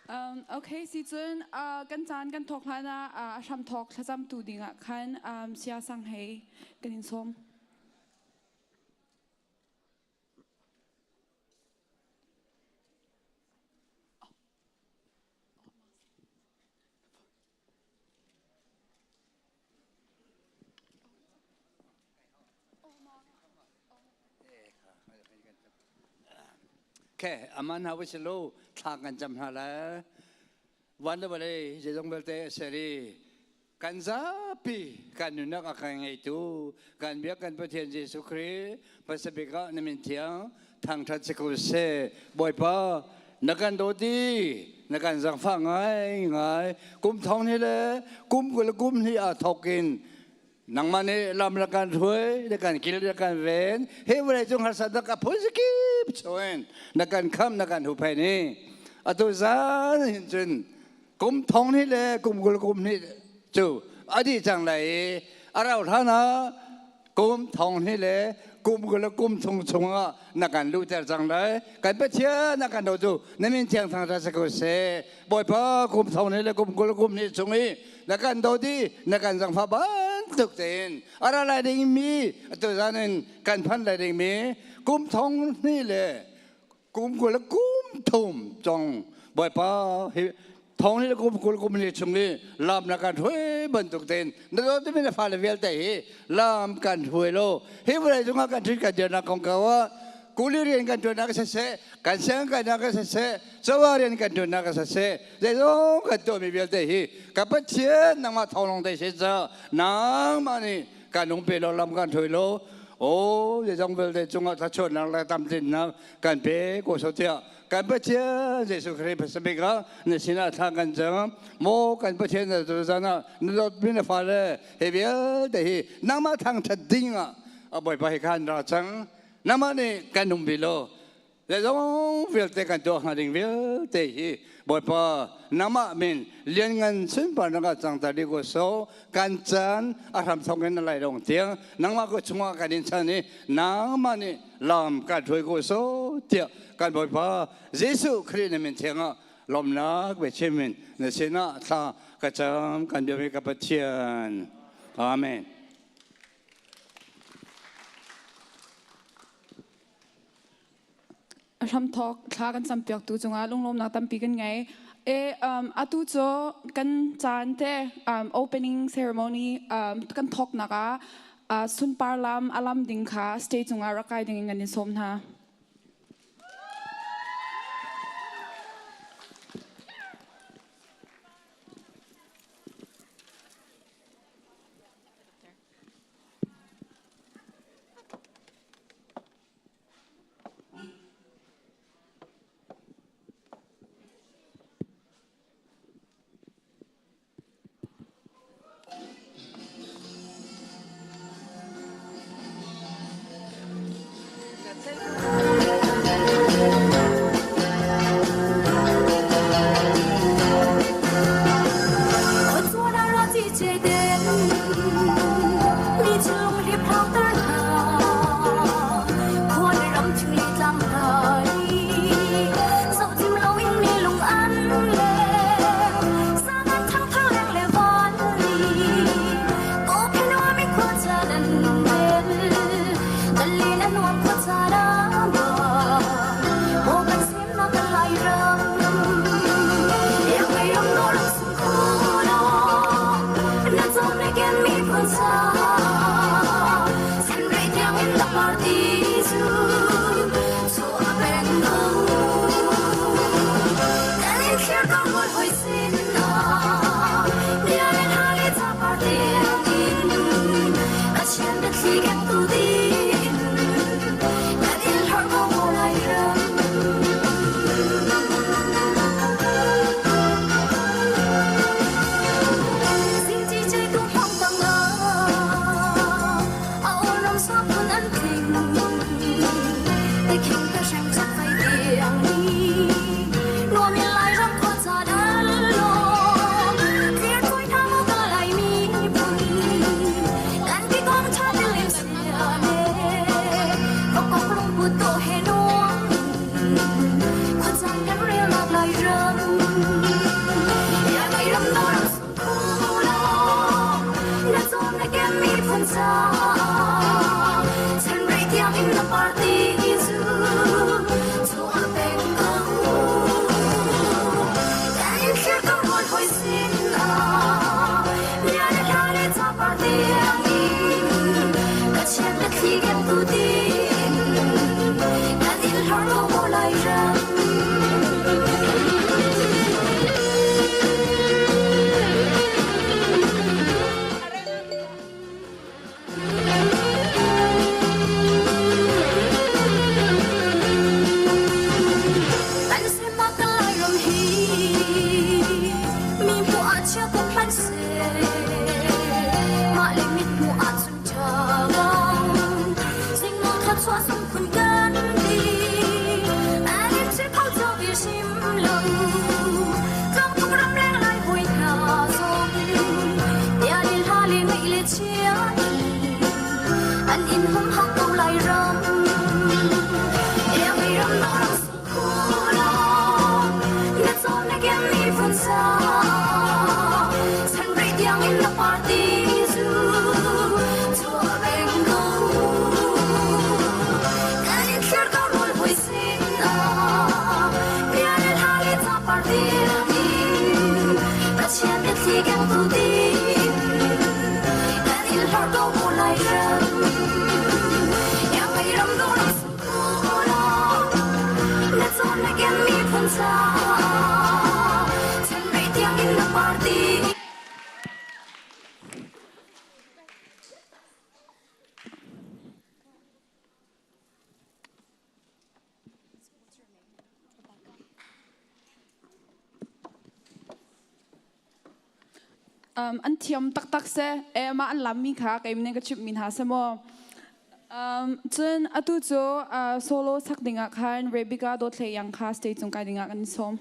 Okay, si cun kan caan kan thawk hlan ah a hram thawk thlacamtu dingah khan sia sang hei kan in sawm. Okay, aman ha wisilo thla kan cam hna lai. Van le vawlei zeizong vialte a ser i kan zapi kan nunnak a kan ngeitu kan biak kan Pathian Jesuh Khrih hmasa bik ah na min thiang thangṭhat si ko seh. Bawipa na kan dawt i na kan zangfah ngaingai. Kum thong ni le kum 20 le kum hnih aa thawk in nangmah nih lam na kan hruai, na kan kil, na kan ven. Hi vawlei cung harsatnak a phun kip chungin na kan kham, na kan huhphenh i atu zan hin cun kum thong hnih le kum 20 kum hnih cu a dih cang lai i a rau hlan ah kum thong hnih le kum 20 le kum thum chungah na kan luhter cang lai. Kan Pathian na kan dotu na min thiang thang si ko seh. Bawipa, kum thong hnih le kum 20 kum hnih chung i na kan dawt i na kan zangfah bantuk tein a ra lai dingmi atu zan in kan phanh lai dingmi kum thong hnih le kum 20 le kum thum cong Bawipa, hi thong hnih le kum 20 kum hnih chung i lam na kan hruai bantuk tein na dawt mi na fale vialte hi lam kan hruai lo. Hi vawlei cungah kan ṭhit kan dirnak kong ko ah kuli rian kan ṭuannak siseh, kan siang kainak siseh, cawa rian kan ṭuannak siseh, zeizong kan tuahmi vialte hi ka Pathian nangmah thawng lawng te si ca nangmah nih kan nung pe lo, lam kan hruai lo. O zeizong vialte cungah thluachuahnak le tamtlinnak kan pe ko so tiah kan Pathian Jesuh Khrih pasabik ah na sinah thla kan cam. Maw kan Pathian, na zan ah na dawtmi na fale hi vialte hi nangmah thangṭhat ding ah a Bawipa hi khan ra cang. Nangmah nih kan um bi lo, zeizong vialte kan tuah hnga ding vialte hi Bawipa nangmah min lianngan sunparnak ah cangter dih ko so. Kan caan a hram thawk in na lai dong tiang nangmah ko chungah kan in chan i nangmah nih lam kan hruai ko so tiah kan Bawipa Jesuh Khrih na min thiang ah lawmnak biachim in na sinah thla ka cam, kan biami ka Pathian. Amen. Hramthawk thla kan campiaktu cungah lunglawmnak tampi kan ngei. E atu cu kan caan te opening ceremony kan thawknak ah sunpar lam a lam ding kha stage cungah rak kai ding in kan in sawm hna. An thiam taktak seh. E mah an lammi kha keim nih ka chimhmi hna seh maw. Cun atu cu solo sak dingah khan Rebecca Dawthlei Yang kha stage cung kai dingah kan sawm.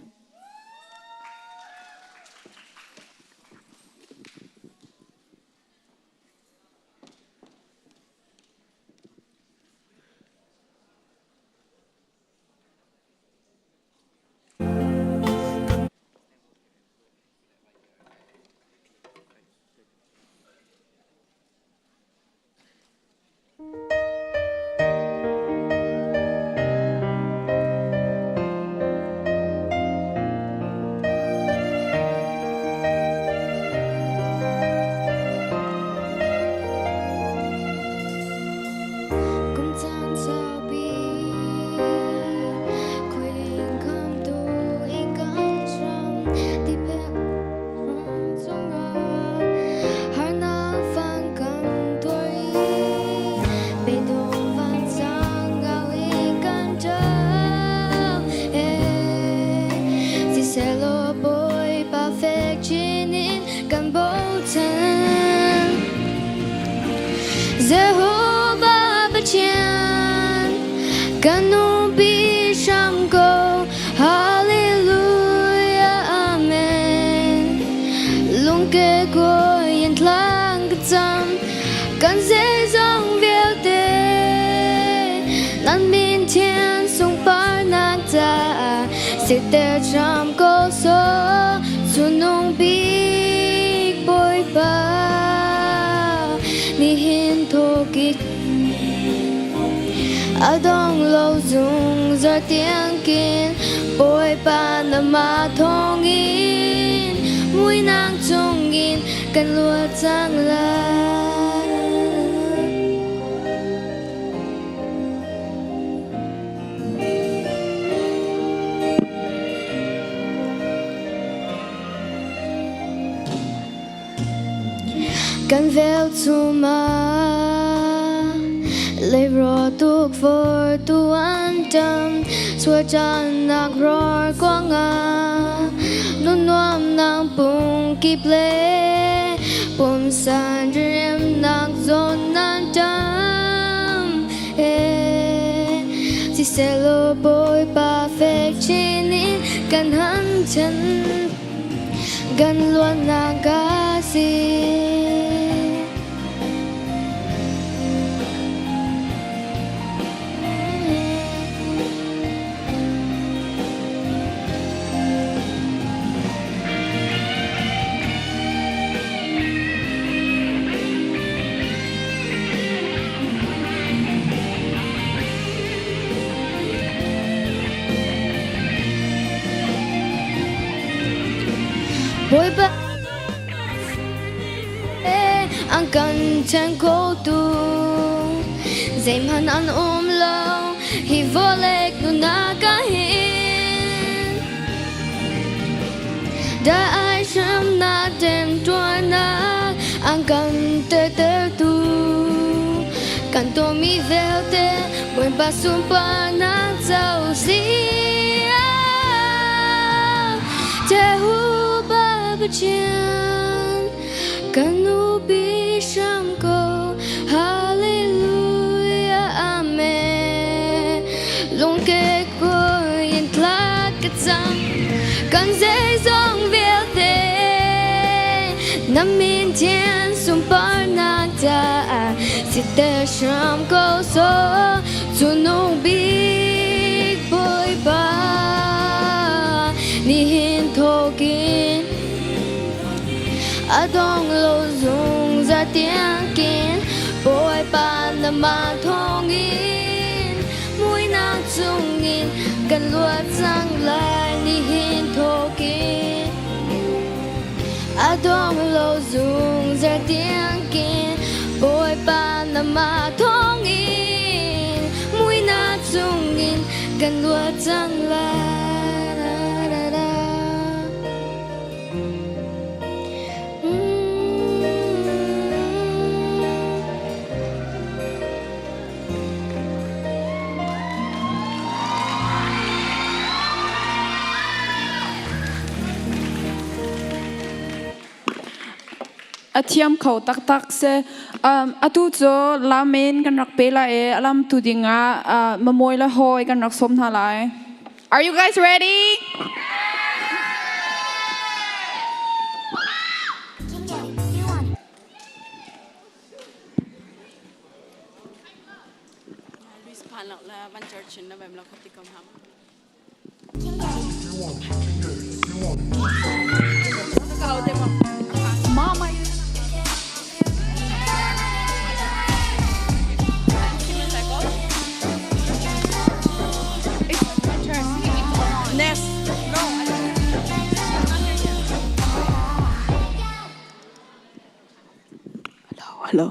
Kum caan saupi khuailing khamtu i kan hram tipek cungah harnak fang kan tuar i beidong vancang au i kan ṭap. Siselaw Bawipa fek chin in kan bochan. Jehovah Pathian kan umpi hram ko. Hallelujah, Amen. Lungke kawi in tlang ka cam, kan zeizong vialte nan min thian sungparnak caah siter hram ko sawh. Cunung bik Bawipa nihin thawk a dong lo zungzal tiangin Bawipa nangmah thawngin muinak chungin kan luat cang lai. Kan velchum ah leiraw tukforhtu an tam, sualcannak rawr kuangah nunuamnak pungkip le pumsan riamnak zawn nan tam. Siselaw Bawipa fek chin in kan han chan kan luatnak a si. Bawipa an kan ṭhen khotu zeihmanh an um lo hi vawlei nunak ah hin dai ai hramnak temtuarnak an kan tertertu kan tuahmi vialte Bawipa sunparnak co si. Jehovah Pathian kan nupi hram ko. Hallelujah, Amen. Lungke in tla ka cam kan zeizong vialte na min thian sunparnak caah siter hram ko sawh cunung bik Bawipa nihin thawkin. A dong lo zungzal tiangin Bawipa nangmah thawngin muihnak chungin kan luat cang lai nihin thawkin. A dong lo zungzal tiangin Bawipa nangmah thawngin muihnak chungin kan luat cang lai. A thiam kho taktak si. Atu cu lamen kan rak pe lai i a lam tu dingah mamawi le hawi kan rak sawm hna lai. Are you guys ready? Luis phan lo la van church na bem lo khati kom ham. Mama. Next. No. Hello, hello.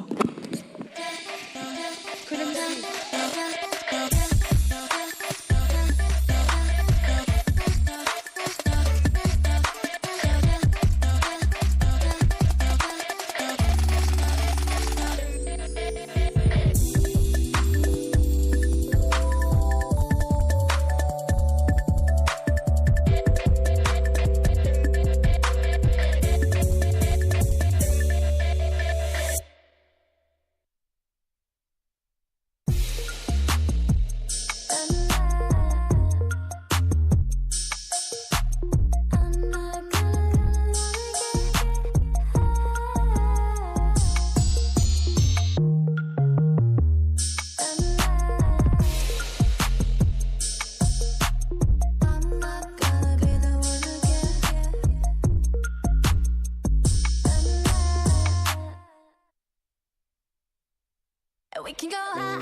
We can go high.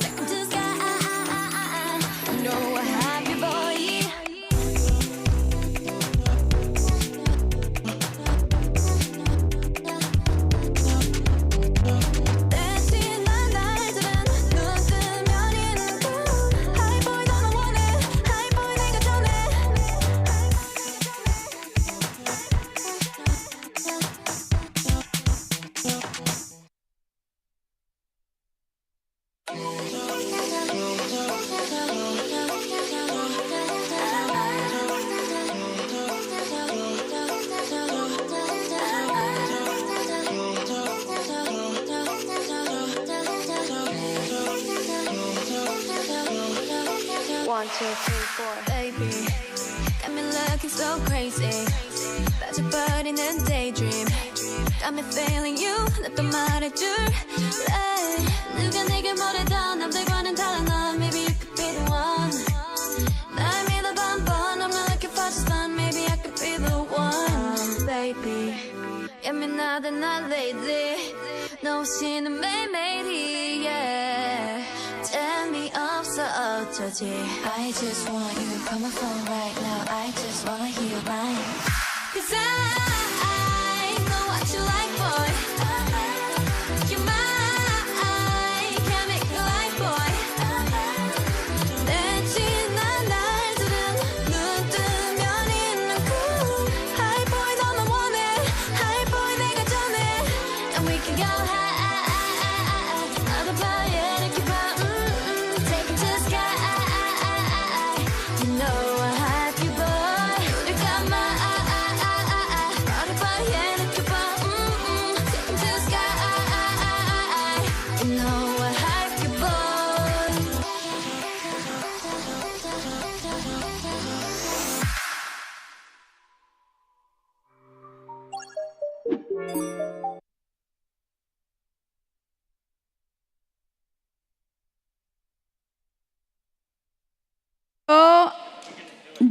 Take 'em to the sky. You know I have you, boy. 내 지난 날들은 눈 뜨면 잊는 꿈. Hype boy 너만 원해. Hype boy 내가 전해. One, two, three, four. Baby, got me looking so crazy. 빠져버리는 daydream. Got me feeling you. 나또 말해줄래? 누가 내게 뭐래도 남들과는 달라 넌. Maybe you could be the one. 날 믿어봐 한번. I'm not looking for just fun. Maybe I could be the one. Baby, 예민하대 나 lately. 너 없이는 매일매일이 yeah. 재미없어 어쩌지. I just want you to call my phone right now. I just wanna hear you mine. Cause I know what you like, boy. You're my chemical hype boy. 내 지난 날들은 눈 뜨면 잊는 꿈. Hype boy 너만 원해. Hype boy 내가 전해. And we can go high. 나도 봐, yeah, 느껴봐. Take it to the sky. You know I hype you, boy. 눈을 감아. 말해봐, yeah, 느껴봐. Take it to the sky. You know I hype you, boy.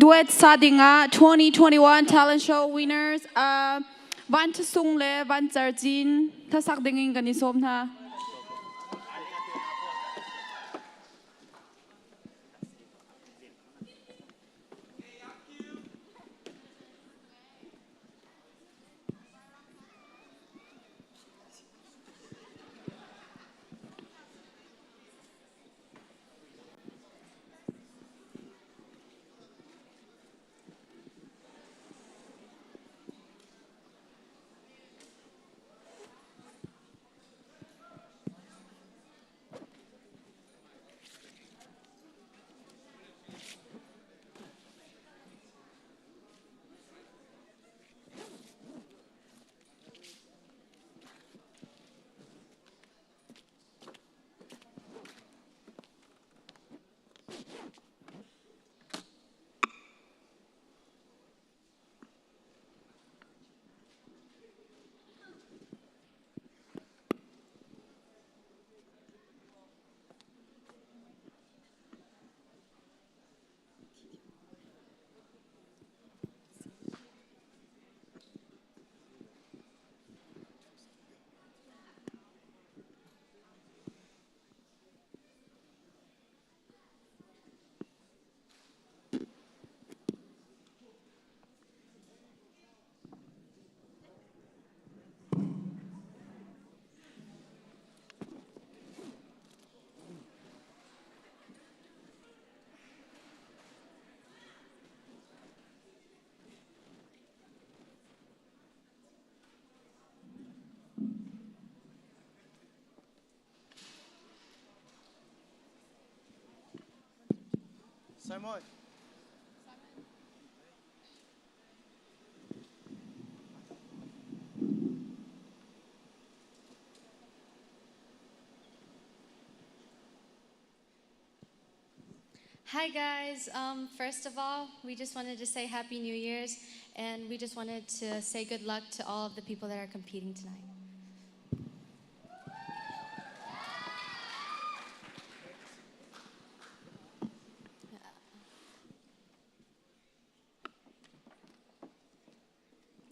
Duet sa dingah 2021 talent show winners Van Tha Sung le Van Cer Cin hlasak dingin kan i sawm hna. Simon. Hi guys. First of all, we just wanted to say Happy New Year's and we just wanted to say good luck to all of the people that are competing tonight.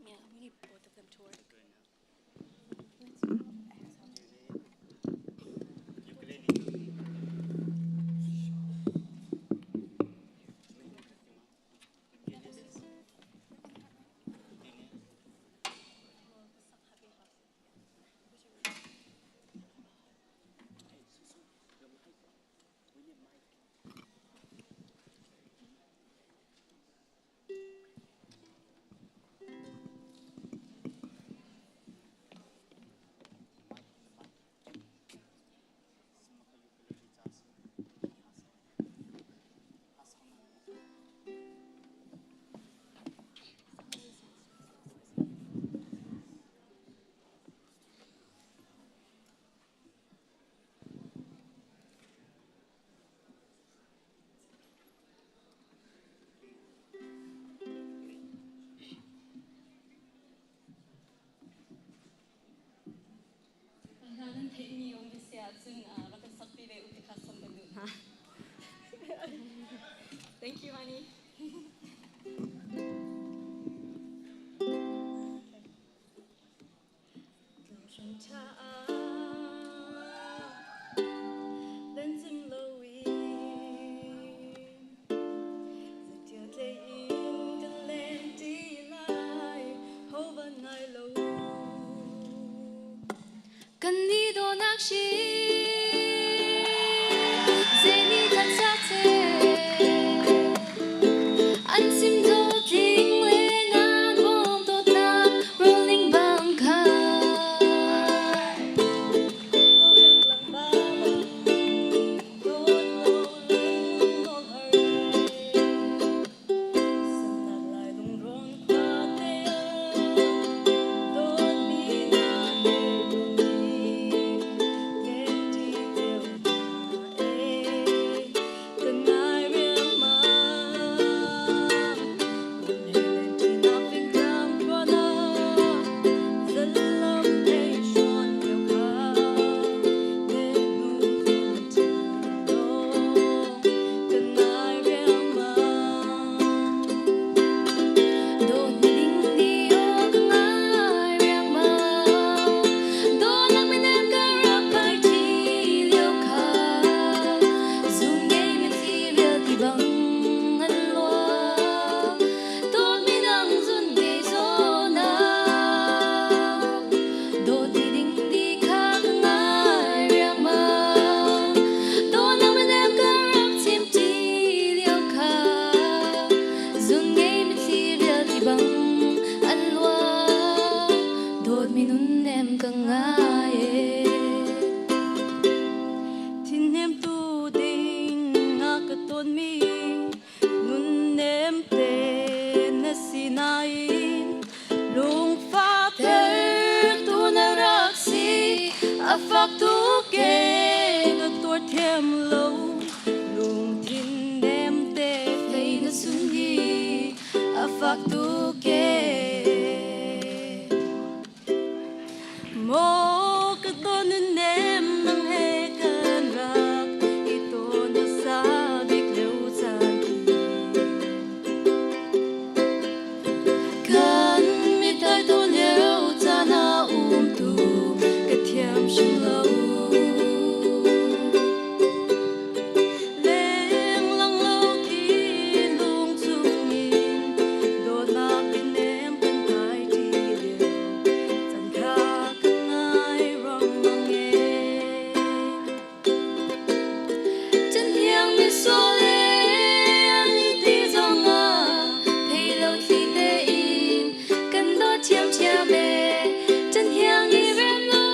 Yeah, we need both of them to work. Nan theihmi um si ahcun rak kan sakpi ve u ti kha sawm kan duh hna. Thank you, honey. Kan ni dawnak si Zeni tha An sim dawt ling le nan bawm dawtnak rolling bang kha. Zun ngei mitthli rial ti bang an luang Dawtmi nunnem ka ngai e Thinhnem tu ding a ka tawnmi nunnem te na si nain lungfah tertu na rak si a fak tuk e ka tuar thiam lo lungthin nem te fei na sun hi a fak tuk e Maw ka tawn nem nang he kan rak i tawn hmasa bik lio caan khi. Kan mithmai tu lio caan ah um tu ka thiam hrim lo. Lenglang lo thinlung chungin dawtnak nem kan kai ṭi lio caan kha ka ngai ruangmang e. Chân hiang mi sole an ti zong ah thei lo thli tein kan dawt ṭhiamṭhiam e. Chân hiang i rem lo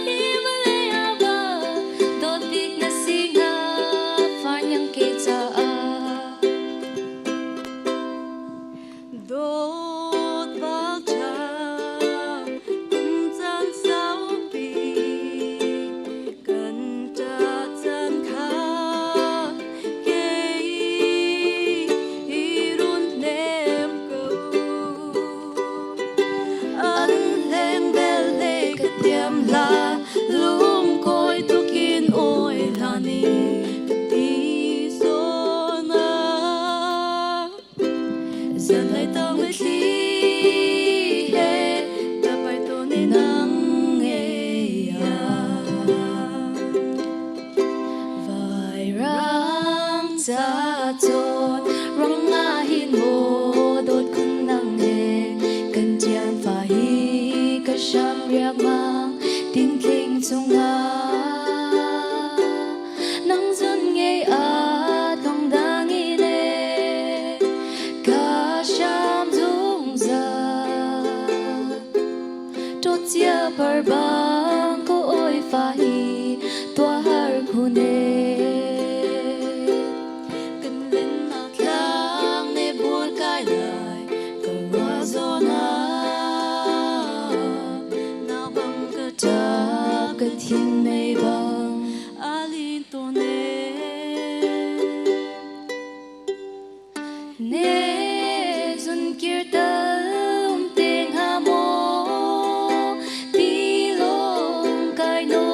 hi vawlei ah ba dawt bik na si hnga far hiang ke caah. Dawt bal ṭha kum caan saupi kan ṭah caan kha kei i run hnem ko. An hleng bel hlei ka tiam hlah lungkawi tukin oi hlan in ka ti zawn ah. Zanlei tang mitthli he tapai tawn i nang ngei ah. Vairang ca cawn rang ah hin maw dawt khun nang he kan ṭian fa hi ka hram riangmang tintling chungah nang zun ngei a tong dang in e ka hram zungzal Ṭawt cia par bang ko oi fa hi tua har khun e Kan lennak tlang ne bual kai lai ka rua zawn ah. Na bang ka ṭap ka thin mei bang alin tawn e. Ne zun kir tal um te hnga maw ti lawng kai no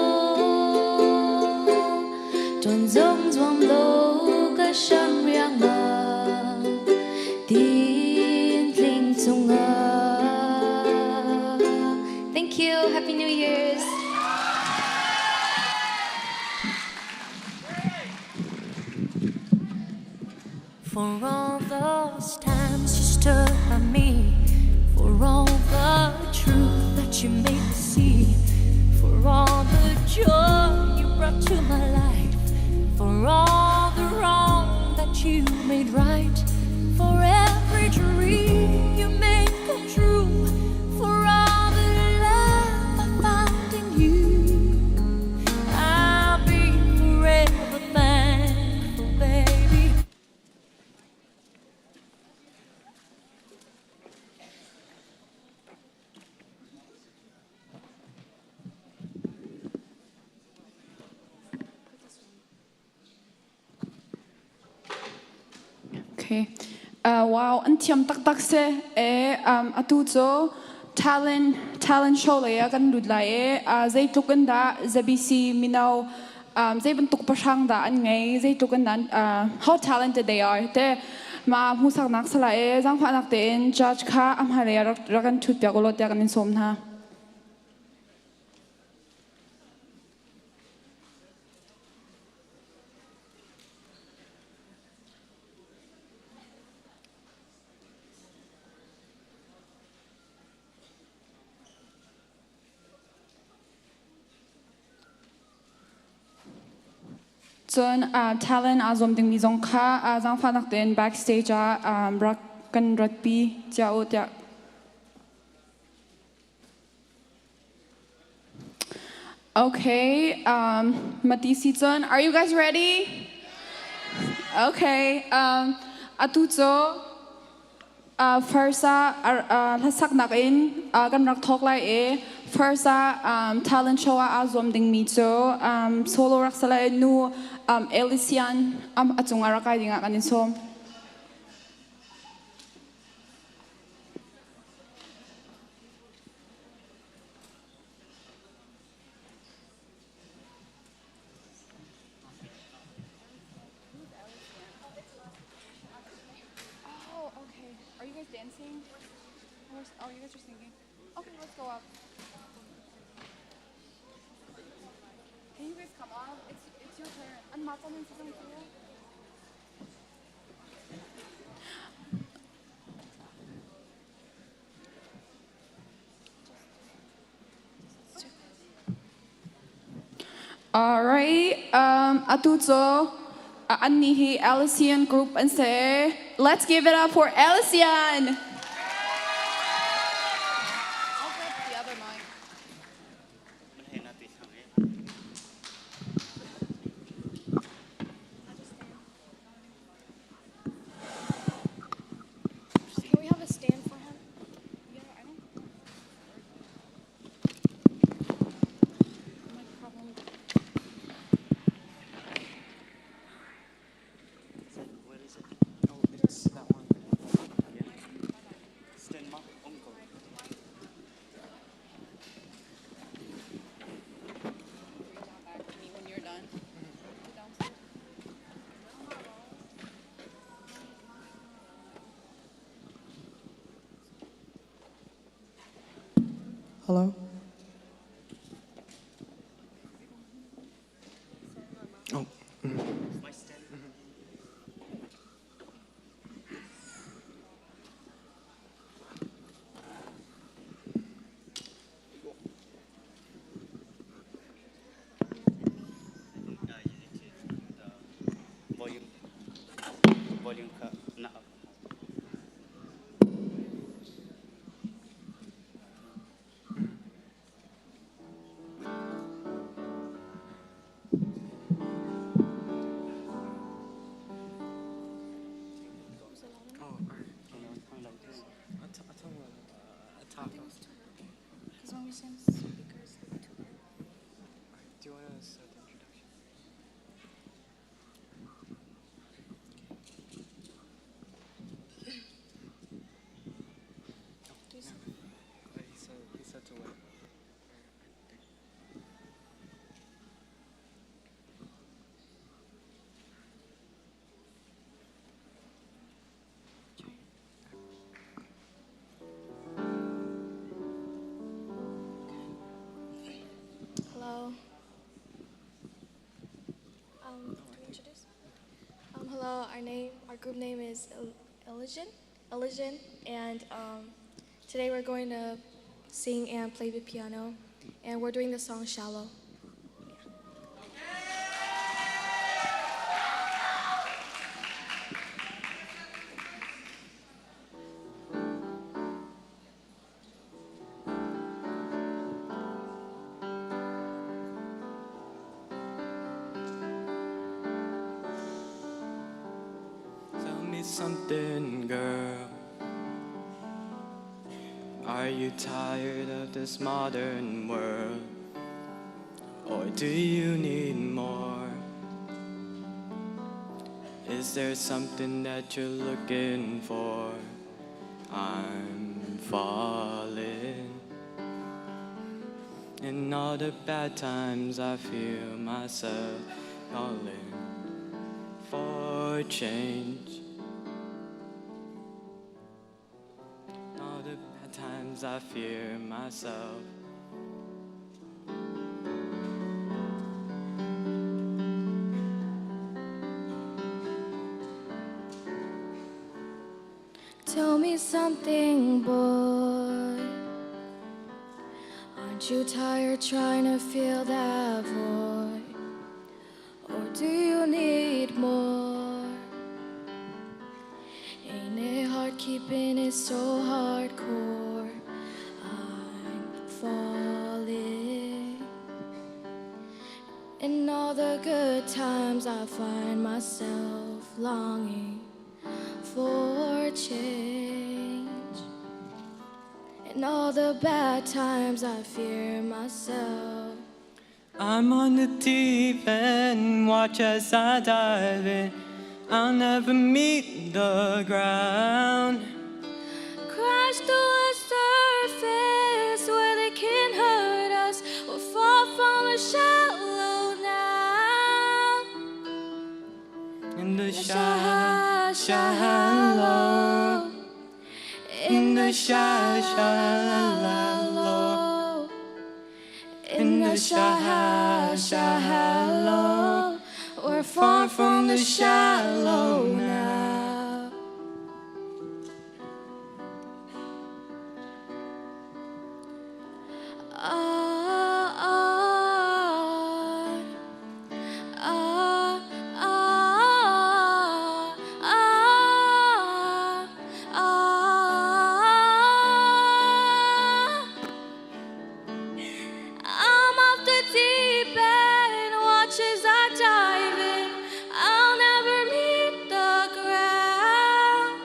Ṭuan zong zuam lo ka hram riangmang tintling chungah Thank you. Happy New Year's. For all those times you stood by me, for all the truth that you made me see, for all the joy you brought to my life, for all the wrong that you made right, for every dream you made come true, for all the love I found in you. I'll be forever thankful, baby. Okay. Wow, an thiam taktak si. E atu cu talent show lei ah kan lut lai e zeitluk in dah ZBC mino zei bantuk pahrang dah an ngei, zeitluk in dah how talented they are te ma hmuhsaknak sala e zaangfahnak tein judge kha a hmailei ah rak kan ṭhut piak ulaw tiah kan in sawm hna. Cun talent aa zuam dingmi zong kha zaangfahnak tein backstage ah rak kan ratpi cia u tiah. Okay, mati si cun, are you guys ready? Okay, atu cu first ah hlasaknak in kan rak thawk lai i first ah talent show ah aa zuam dingmi cu solo rak si lai nu Elysian a cungah rak kai dingah kan in sawm. Oh, okay. Are you guys dancing? Oh, you guys are singing. Okay, let's go up. Can you guys come up? It's it's your turn. All right. Atu cu annih hi Elysian Group an si. Let's give it up for Elysian. I'll grab the other mic. Can we have a stand for him? Yeah, I don't. My problem. Where is it? Oh, it's that one. Yeah. Stenmark Uncle. Reach out back to me when you're done. Hello? Oh. Volume. Volume kha na up. Oh, all right. Because when we send speakers, they'll be too loud. Do you want to start the introduction? He said, he said to wait. Hello. Do we introduce? Hello, our name, our group name is Elysian, Elysian, and today we're going to sing and play the piano, and we're doing the song Shallow. Tell me something, girl. Are you tired of this modern world? Or do you need more? Is there something that you're looking for? I'm falling. In all the bad times, I feel myself calling for change. All the bad times, I fear myself. Tell me something, boy. Aren't you tired trying to fill that void? Or do you need more? Ain't it hard keeping it so hardcore? I'm falling. In all the good times, I find myself longing for change. In all the bad times, I fear myself. I'm on the deep end, watch as I dive in. I'll never meet the ground. Crash to a surface where they can't hurt us. We'll fall from the shallow now. In the shallow, shallow. In the shallow, shallow. In the shallow, shallow. We're far from the shallow now. Ah, ah, ah, ah, ah, ah. I'm off the deep end, watch as I dive in. I'll never meet the ground.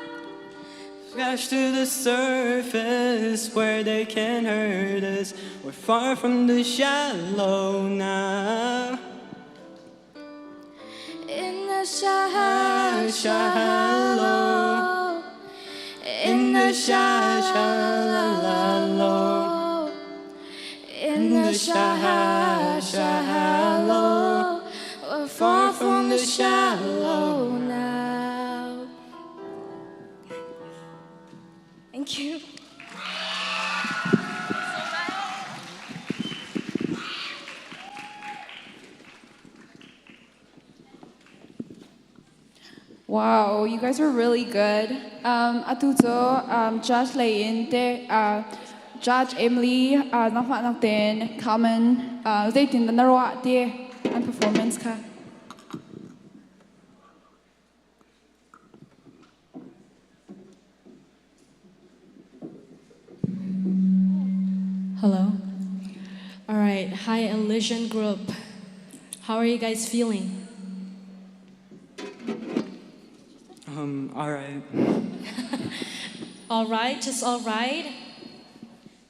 Crash to the surface where they can't hurt us. We're far from the shallow now. In the shallow, shallow. In the shallow, shallow. In the shallow, shallow. We're far from the shallow now. Thank you. Wow, you guys are really good. Atu cu Judge lei in te Judge Emily nangmah nak ten comment zeitin dah na ruah ti an performance kha. Hello. All right. Hi, Elysian Group. How are you guys feeling? All right. All right, just all right.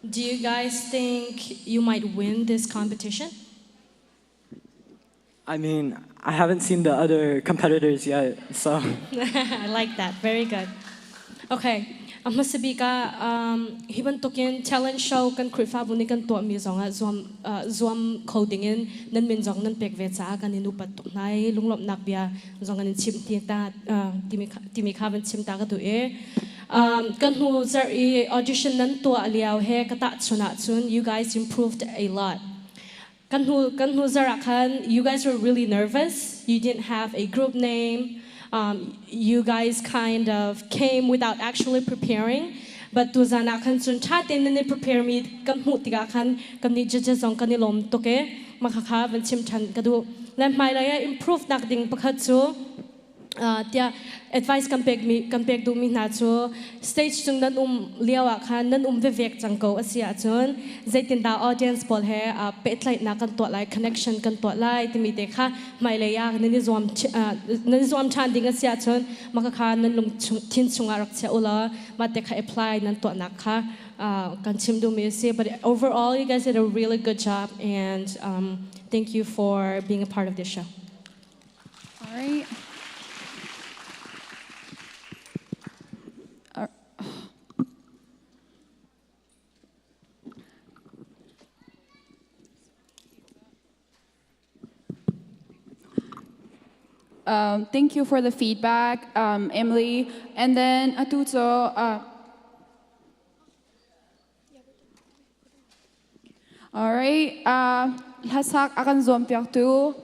Do you guys think you might win this competition? I mean, I haven't seen the other competitors yet, so. I like that. Very good. Okay. A hmasa bik ah hi bantukin talent show kan Khrihfabu nih kan tuahmi zongah zuam zuam kho dingin nan min zong nan pek ve caah kan in upat tuk hna i lunglawmhnak bia zong kan in chimh ti ta timi timi kha van chim ta ka duh i kan hnu zarh i audition nan tuah lio he ka tahchun ahcun you guys improved a lot. Kan hnu kan hnu zarh ah khan you guys were really nervous. You didn't have a group name. You guys kind of came without actually preparing. But tuzan ah khan cun ṭha tein nan i prepare mi kan hmuh tikah khan kan nih judges zong kan i lawm tuk i mah khakha van chim ṭhan ka duh. Le hmailei ah improve nak ding pakhat cu tiah advice kan pek mi kan pek duhmi hna cu stage cung nan um lio ah khan nan um vevek cang ko a si ahcun zeitindah audience pawl he pehtlaihnak kan tuah lai connection kan tuah lai timi te kha hmailei ah nan i zuam nan i zuam ṭhan ding a si ahcun mah kha nan lung thin chungah rak chia u law mah te kha apply nan tuahnak kha kan chim duhmi a si. But overall, you guys did a really good job, and thank you for being a part of this show. All right. Thank you for the feedback, Emily. And then atu cu All right. Hlasak a kan zuampiaktu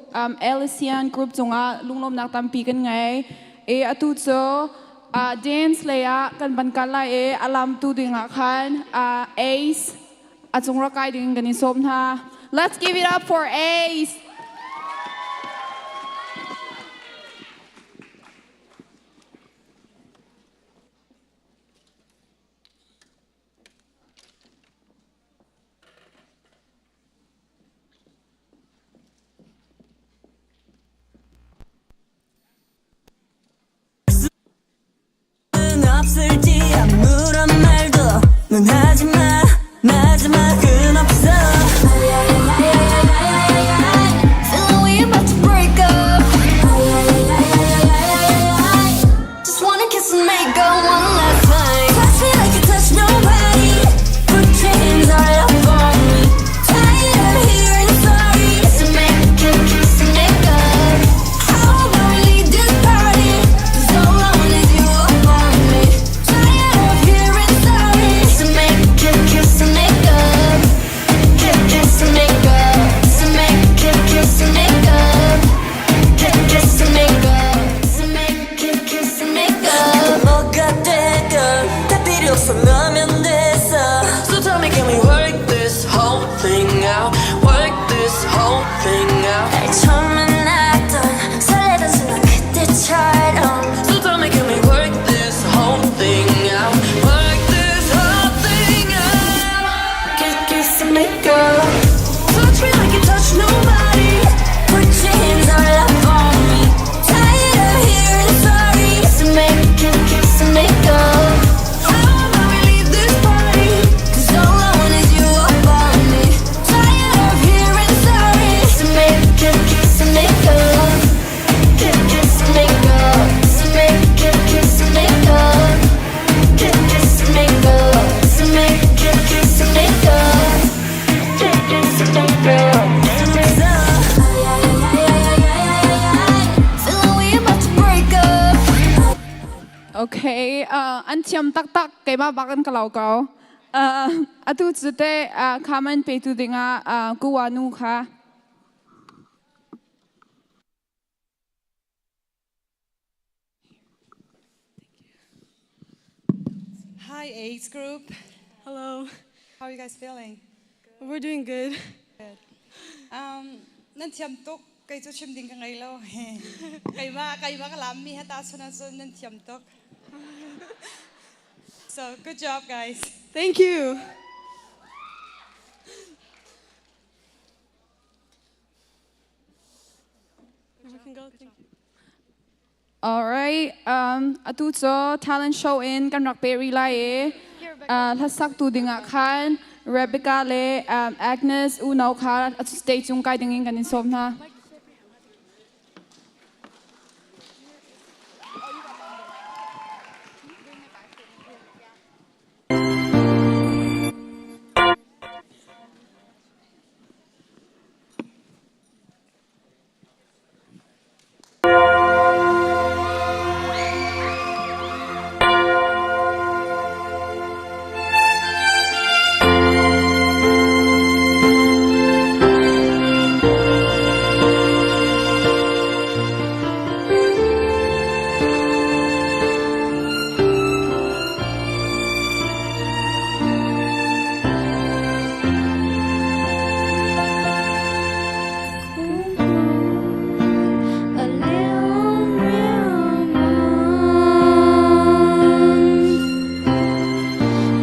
Elysian Group cungah lunglawmnak tampi kan ngei. E atu cu dance lei ah kan van kal lai i a lamtu ding ah khan Ace a cung rak kai ding kan in sawm hna. Let's give it up for Ace. thiam taktak keimah bak in ka lau ko. Atu cu te comment petu dingah kuwa nu kha. Hi, AIDS group. Hello. How are you guys feeling? Good. We're doing good. Good. Nan thiam tuk. Kei cu chim ding ka ngei lo. Keimah keimah ka lam mi hata chun ahcun nan thiam tuk. So good job, guys. Thank you. We can go. Thank you. All right. Atu cu talent show in kan rak pe rih lai i hlasak tu dingah khan Rebecca le Agnes unau kha stage cung kai dingin kan in sawm hna.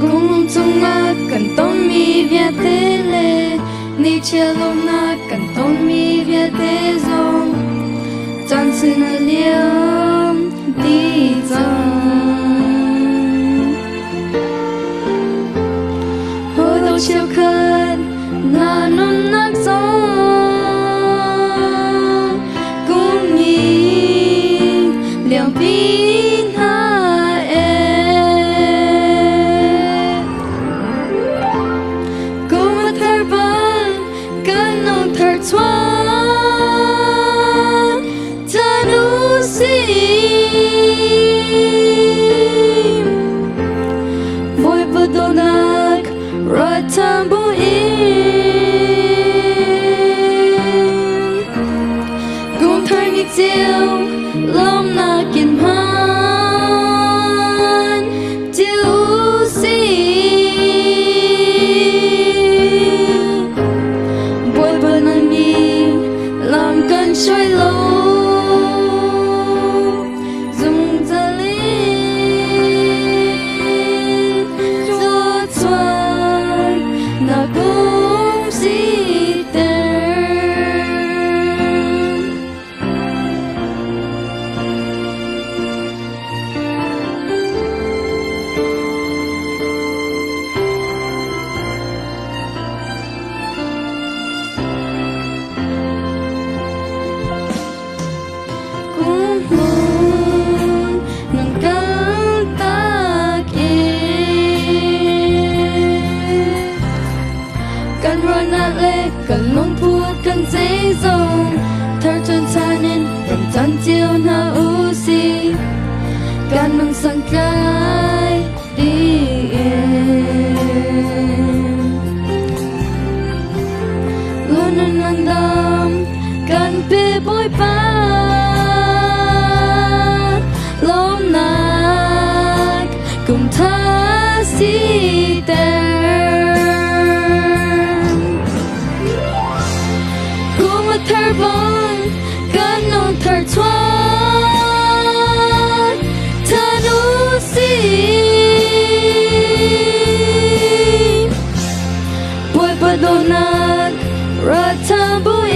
Kum chungah kan tonmi vialte le nichiah-lawmhnak kan tonmi vialte zong caan sin a liam dih cang. Hawidaw cheukhat na nunnak zong kum ni liangpi hna ee. Kum a thar bang kan nung thar chuan than u sih. Bawipa dawtnak ruat than buin kum thar ni cio lawmnak in hman ti u sih. Bawipa nang nih lam kan hruai lo zungzal in thluachuah na kum siter. Kum hmun nan kaltak i kan ruahnak le kan lungput kan zeizong thar ṭhan in ram chan cio hna u sih kan nung santlai dih in Lunan ngandam kan pe Bawipa lawmnak kum tha siter. Kum a thar bang kan nung thar chuan than u sih. Bawipa dawtnak ra tha buin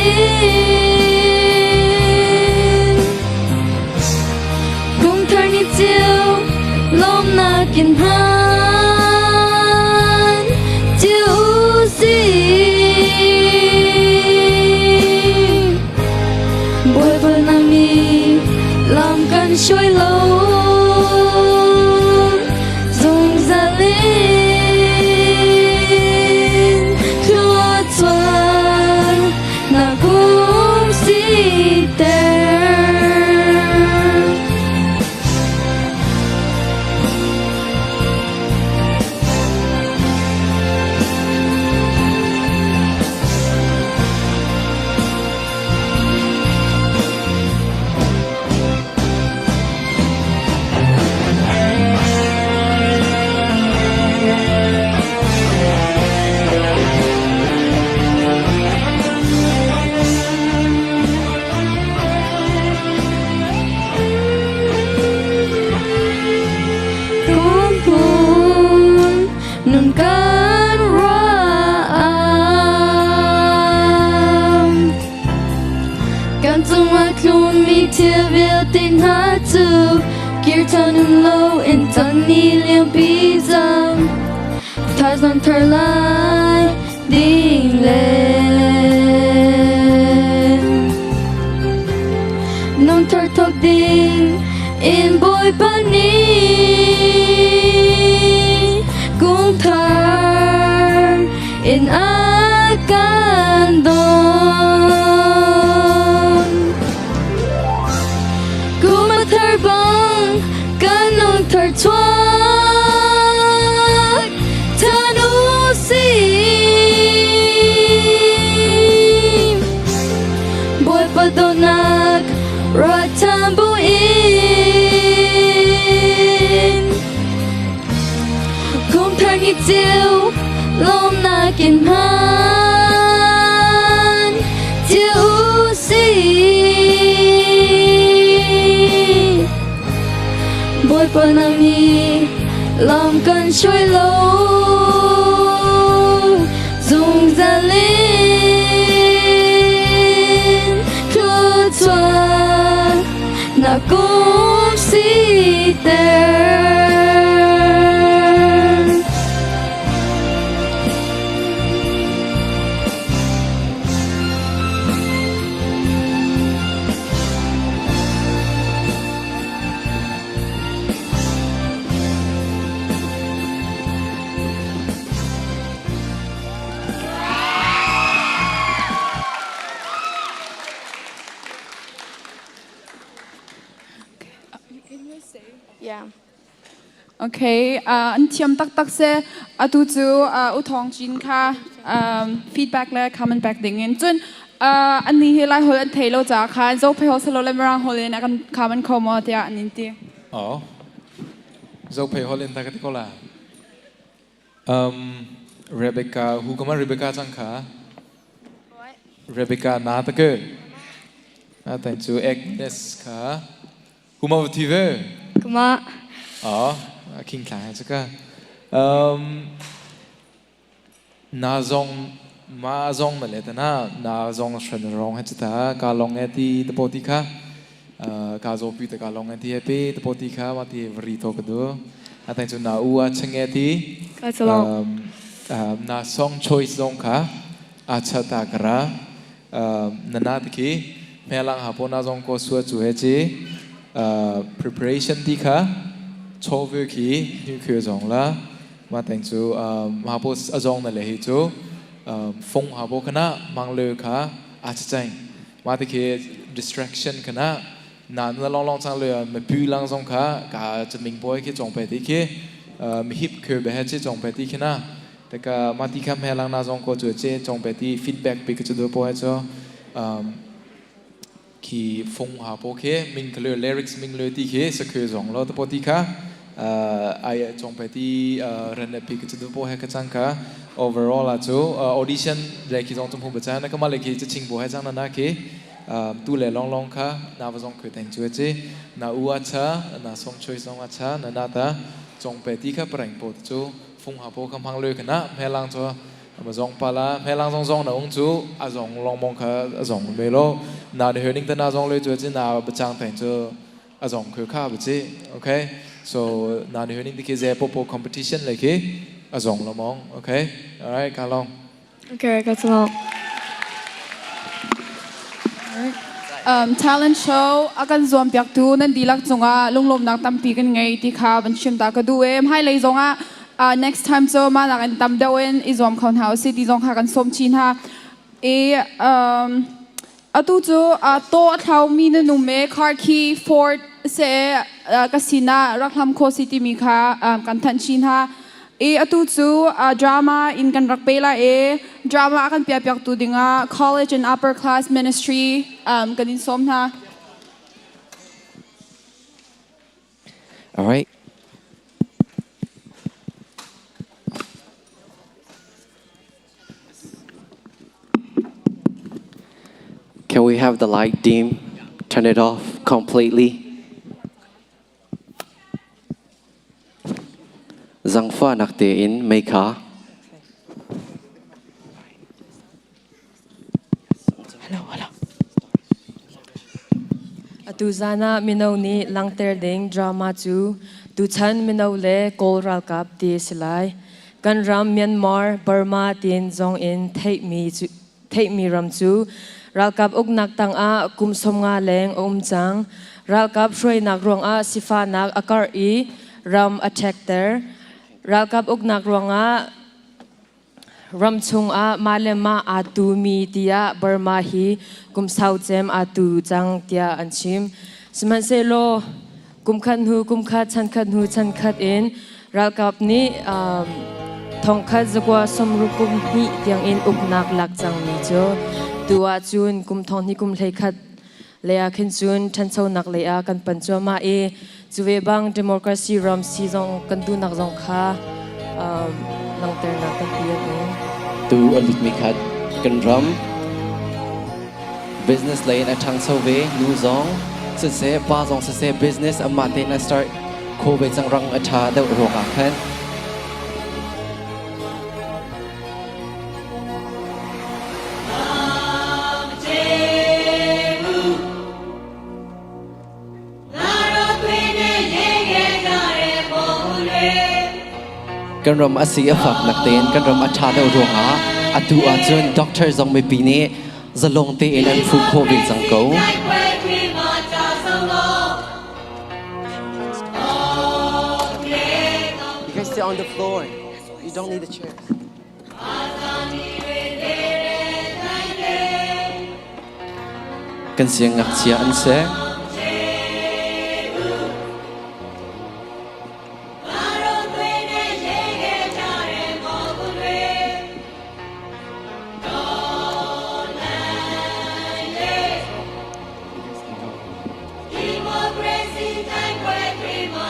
kum thar ni cio lawmnak in hman cio u sih. Bawipa nang nih lam kan hruai lo zungzal in thluachuah na kum siter. Thanung lo in tan ni liampi cang Thaizong thar lai ding le Nung thar thok ding in Bawipa nih Kum thar in a kan don. Kum a thar bang kan nung thar chuak than u sih. Bawipa dawtnak rat than buin Kum thar ni cio lawmnak in hman cio u sih. Bawipa nang nih lam kan hruai lo zungzal in thluachuah na kum siter. Yeah. Okay, an thiam taktak se atu cu U Thawng Cin kha feedback le comment back ding in cun an ni hi Lai holh an thei lo caah khan Zophei ho salo le Mirang holh in a kan comment kho maw tiah an in ti. Oh. Zophei holh in ta ka ti ko la. Rebecca, hu kama Rebecca cang kha? Rebecca na ta ke. Na tan cu Agnes kha. Kuma va thi ve? Kuma. Oh, king thla he chaka. Na zong ma zong na le ta na na zong shan rong he chata ka long e ti te po ti kha ka zo pi te ka long e ti he pe te po ti kha ma ti vri to ka du a tang chu na u a cheng e ti Ka zong. Na song choice zong kha a cha ta kara na na ti khi hmelang ha po na zong ko sua chu he chi preparation ti kha chove khi nu khyo zong la ma teng chu ma po a zong na le hi chu fong ha po khana mang le kha a cha chang ma ti khi distraction khana na na long long chang le ma pu lang zong kha ka chaming boy khi chong pe ti khi mi hip khyo be he chi chong pe ti khi na Teka mati kham he lang na zong ko chu che chong pe ti feedback pi chu do po he cho khi phong ha po khe ming khle lyrics ming le ti khe sa khe zong lo to po ti kha ai chong pe ti ran pi chu do po he ka chang kha overall a chu audition le khi zong chum hu ba cha na ka ma le khi ching bo he chang na na khi tu le long long kha na va zong khwe teng chu che na u a cha na song choi song a cha na na ta chong pe ti kha prang po chu fung ha po kham hang le khana hmelang chu ma zong pa la hmelang zong zong na ung chu a zong long mong kha a zong me lo na de hening ta na zong le chu chi na bachang teng chu a zong khu kha ba chi okay so na de hening ti ke ze po po competition le ke a zong lo mong okay all right ka long. Okay, that's all. Talent show a kan zuam piaktu nan dihlak cungah lunglawmnak tampi kan ngei ti kha van chim ta ka duh e. Hmailei zongah next time cu mah nak in tam deuh in i zuam kho hna usih ti zong kha kan sawm chin hna. I atu cu taw a thlaumi na num e car key Ford se ka sinah rak hlam kho si timi kha kan thanh chin hna. I atu cu drama in kan rak pe lai i drama a kan piahpiaktu dingah college and upper class ministry kan in sawm hna. All right. Can we have the light dim? Turn it off completely. Zangfahnak tein mei kha. Hello, hello. Tuzan ah mino nih langhter ding drama cu tuchan mino le Kawl ralkap ti a si lai. Kan ram Myanmar, Burma tiin zong in theihmi cu theihmi ram cu ralkap uknak tangah kum 50 leng a um cang. Ralkap hruainak ruangah sifahnak a karh i ram a ṭhekter. Ralkap uknak ruangah Ram chungah mah le mah aa tumi tiah Burma hi kum sau cem aa tu cang tiah an chim. Sihmanhsehlaw kum khat hnu kum khat chan khat hnu chan khat in ralkap nih thongkhat zakua sawmruk kum hnih tiangin uknak lak cangmi cu tu ahcun kum thong hnih kum hlei khat lei ah khin cun ṭhanchonak lei ah kan pan cuahmah i cu ve bang democracy ram si zong kan duhnak zong kha langhternak tampi an um. Tu a lutmi khat kan ram business lei in a ṭhangcho ve nu zong siseh pa zong siseh business amah tein a start kho ve cang rang a ṭha deuh ruangah khan. Kan ram a si a fak nak tein kan ram a ṭha deuh ruangah atu ahcun doctor zong mipi nih zalong tein an fuh khawh ve cang ko. You guys sit on the floor. You don't need the chairs. Kan siangngakchia an si.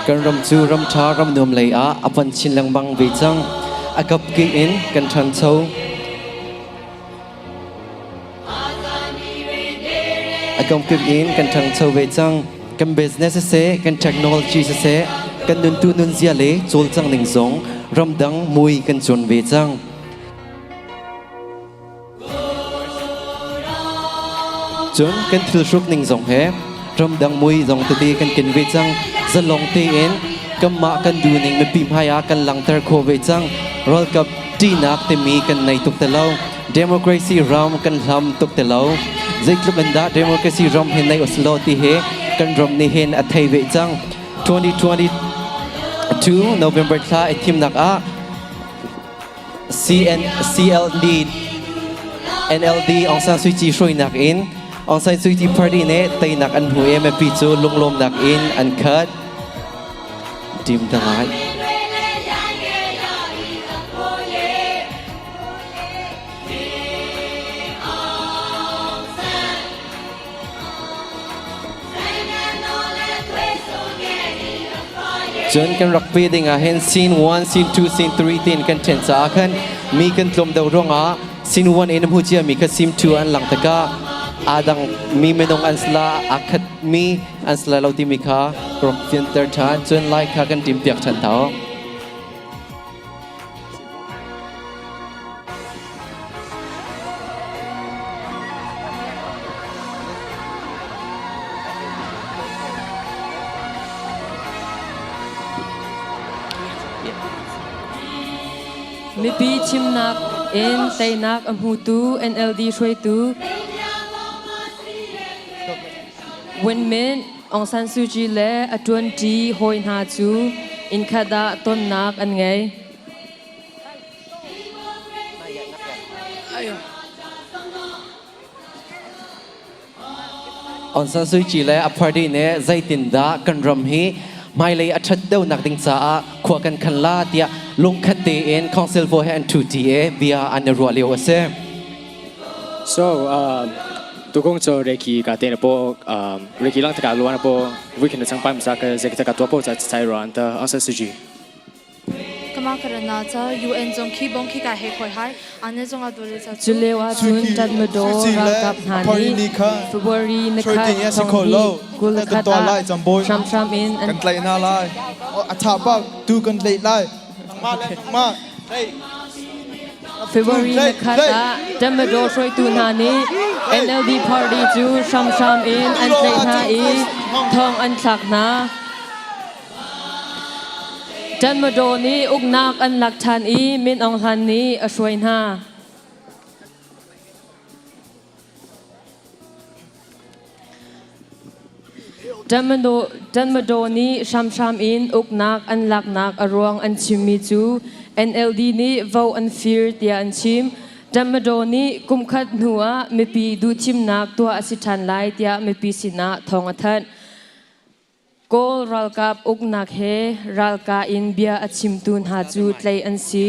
Kan ram cu ram ṭha ram nuam lei ah a panh chin lengmang ve cang. A kapkip in kan ṭhancho. A kamkip in kan ṭhangcho ve cang. Kan business siseh, kan technology siseh, kan nuntu nunzia le cawlcang ning zong ramdang mui kan cuan ve cang. Cun kan thilhruk ning zong he ramdang mui zong tete kan ken ve cang. Zalong tein kanmah kan duhning mipi hmai ah kan langhter khawh ve cang. Ralkap ṭihnak timi kan nei tuk ti lo. Democracy ram kan hlam tuk ti lo. Zeitluk in dah democracy ram hi nei uslaw ti hi kan ram nih hin a thei ve cang. 2022 November thla i thimnak ah CN, CLD, NLD Aung San Suu Kyi hruainak in Aung San Suu Kyi party nih teinak an hmu i mipi cu lunglawmnak in an khat. Dim the light. Cun kan rak pe ding ah hin scene 1, scene 2, scene 3 tiin kan ṭhen caah khan mi kan tlawm deuh ruangah scene 1 in hmu cia mi kha scene 2 an lang tikah aa dang mi minung an sila aa khat mi an sila lo timi kha rak fianter ṭhan cun lai kha kan ṭim piak ṭhan hna. Mipi chimnak in teinak a hmutu NLD hruaitu Win Myint, Aung San Suu Kyi le a ṭuanṭi hawi hna cu innkhat ah tonnak an ngei. Aung San Suu Kyi le a party nih zeitindah kan ram hi hmailei a ṭhat deuhnak ding caah khua kan khan la tiah lungkhat tein council vo he an ṭhuṭi i bia an i ruah lio a si. So, tukung cho reki ka te na po reki lang taka luan po weekend chang pam sa ka zek taka to po cha chai ro anta Aung San Suu Kyi. Kama karana cha UN zong khi bong khi ka he khoi hai ane zong a dole cha Culio ahcun Tatmadaw ralkap hna nih February ni khat thong hnih 20 khat ah hramhram in an kan tlaih hna lai. A tha bak tu kan tlaih lai. Nangmah le nangmah tlaih. February ni khat ah Tatmadaw hruaitu hna nih NLD party cu hramhram in an tlaih hna i Thong an thlak hna. Tatmadaw nih uknak an lak ṭhan i Min Aung Hlaing nih a hruai hna. Tatmadaw nih hramhram in uknak an laknak a ruang an chimmi cu NLD nih vo an fir tiah an chim. Tatmadaw nih kumkhat hnu ah mipi duhthimnak tuah a si ṭhan lai tiah mipi sinah thawng a thanh. Kawl ralkap uknak he ralkah in bia a chimtu hna cu tlaih an si.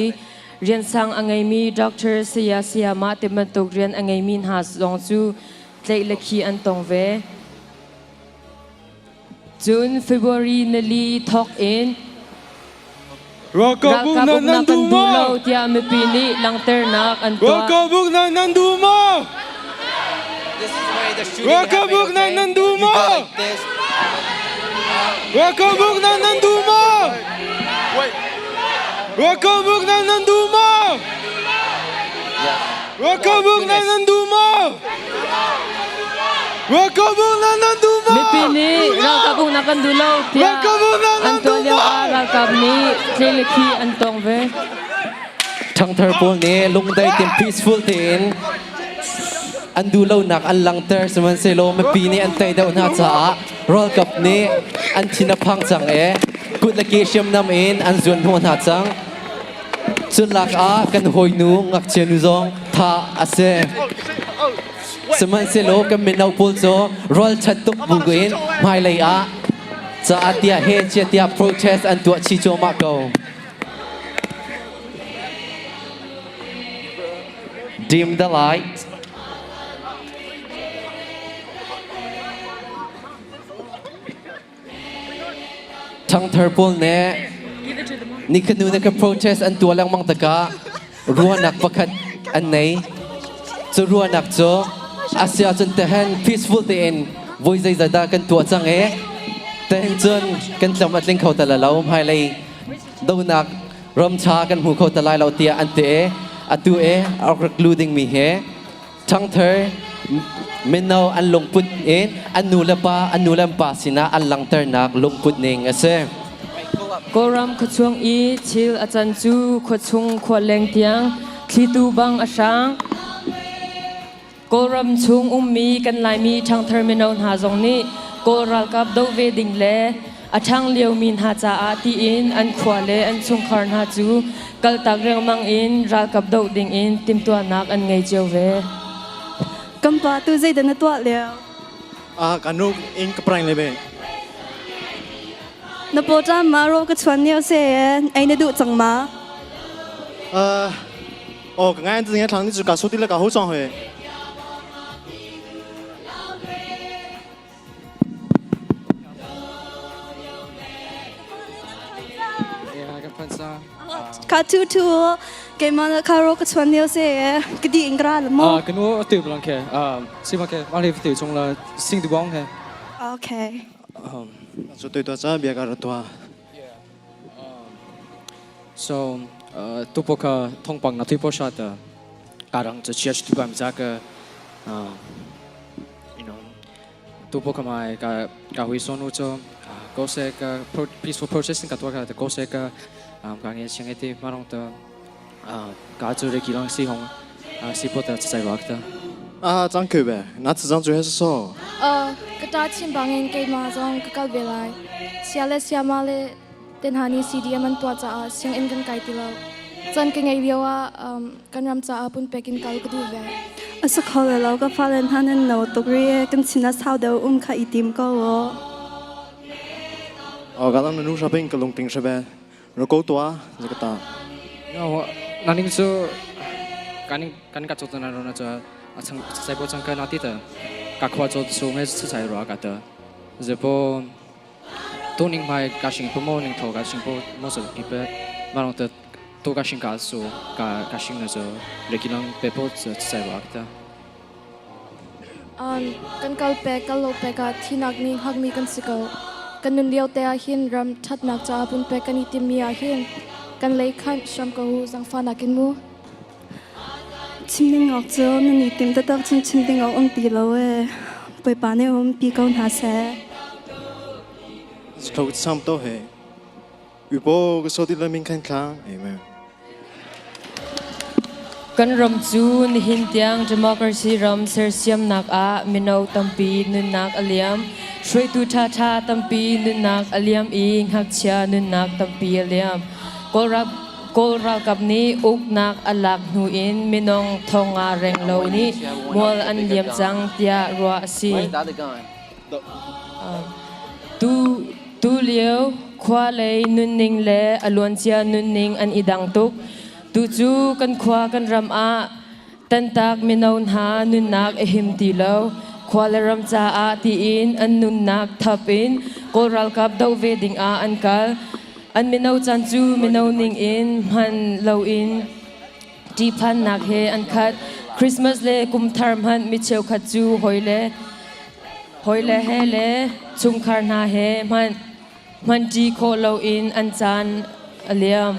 Riansang a ngeimi Doctor Saya Sayamah ti bantuk rian a ngeimi hna zong cu tlaih le khih an tong ve. Cun February nili thawk in Ralkap ralkap uknak nan uknak kan duh duh maw? lo tiah mipi nih langhternak an tuah. Ralkap uknak nan duh maw? Ralkap uknak nan duh maw? Ralkap uknak nan duh maw? Ralkap uknak nan duh maw? Ralkap uknak nan duh maw? Ralkap uknak nan duh maw? Mipi nih ralkap uknak kan duh lo tiah an tuah lio ah ralkap nih tle le khi an tong ve. Ṭhangthar pawl nih lungdai tein peaceful tein an duhlonak an langhter sihmanhsehlaw mipi nih an tei deuh hna caah ralkap nih an thin a phang cang i kut le ke hriamnam in an zuan hnawh hna cang. Culak ah kan hawinu ngakchia nu zong thah a si. Sihmanhsehlaw kan mino pawl cu ralṭhat tuk bu in hmailei ah caah tiah he chia tiah protest an tuah chih cuahmah ko. Dim the light. Ṭhangthar pawl nih nikhat hnu nikhat protest an tuah lengmang tikah ruahnak pakhat an nei. Cu ruahnak cu a si ahcun tehen peaceful tein voi zeizat dah kan tuah cang i tehen cun kan tlam a tling kho ta lo hmailei donak ramṭha kan hmu kho ta lai lo tiah an ti i atu i a rak lu dingmi hi ṭhangthar mino an lungput in an nu le pa an nu le an pa sinah an langhternak lungput ning a si. Kawlram khuachuang i thil a can cu khuachung khua leng tiang thlitu bang a hrang. Kawlram chung ummi kan Laimi ṭhangthar mino hna zong nih Kawl ralkap doh ve ding le a ṭhang liomi hna caah tiin an khua le an chungkhar hna cu kaltak riangmang in ralkap doh dingin timhtuahnak an ngei cio ve. Kan pa tu zeidah na tuah lio? Ah, kan nu in ka prang le be. Na pawṭam ma ro ka chuan lio se ei na duh cang ma? Ah, oh, ka ngai an thlang ni chu ka su ti le ka ho chong he. Ka tu tu keimah ka ro ka chuan lio se ka di in gra la mo. Ah, kanu tu blang ke. Ah, si ma ke ma le tu chung la sing du bong he. Okay. So tôi to cha bia ka ro tua. So, tu po ka thongpang na tu po sha ta. Karang chu chia tu bam za ka you know tu po ka mai ka ka hui sonu cho ko se ka peaceful protesting ka tua ka ko se ka ka nge chiang ete marong ta ka chu re ki lang si hong si po ta chai wak ta. Ah, chang ke be. Na chi chang chu he so. Ka ta chin bangin keimah zong ka kal ve lai. Sia le siama le te hna nih CDM an tuah caah sianginn kan kai ti lo. Caan ka ngeih lio ah kan ram caah pumpek in kal ka duh ve. A si kho le lo ka fale hna nan no tuk ri kan sin ah sau deuh um kha i tim ko u. Oh, ka lam na nu shopping ka lungting shabe. Ro ko tua jakata. No, naning chu kaning kan ka chot na ro na cha achang sai bo chang ka na ti ta ka khwa chot su nge chai ro ka ta zepo tu ning mai ka sing po mo ning tho ka sing po mo so ki pe ma rong ta tu ka sing ka su ka ka sing na zo le ki lang pe po chai ro ka ta. Kan kal pe kal lo pe ka thinak ning hakmi kan si ko. Kan nun lio te ah hin ram ṭhatnak caah pumpek kan i timmi ah hin kan lei khanh hram ko u zangfa nakin mu. Chim ding awk cu nan i tim taktak cun chim ding awk um ti lo ee. Bawipa nih um pi ko hna seh. Tho sam to he. Upo ka so ti laming khan thlang. Amen. Kan ram cu nihin tiang democracy ram sersiamnak ah mino tampi nunnak a liam. Hruaitu ṭhaṭha tampi nunnak a liam i ngakchia nunnak tampi a liam. Kawl ralkap nih uknak a lak hnu in minung thonga renglo nih mual an liam cang tiah ruah a si. Tulio khua lei nunning le a luancia nunning an i dang tuk. Tucu kan khua kan ram ah tantak mino hna nunnak a him ti lo. Khua le ram caah tiin an nunnak thap in Kawl ralkap doh ve ding ah an kal. An mino caan cu mino ning in hman loin ṭihphannak he an khat. Christmas le kum thar hmanh mi cheukhat cu hawile he le chungkhar hna he hmanh hmanṭi khawh loin an caan a liam.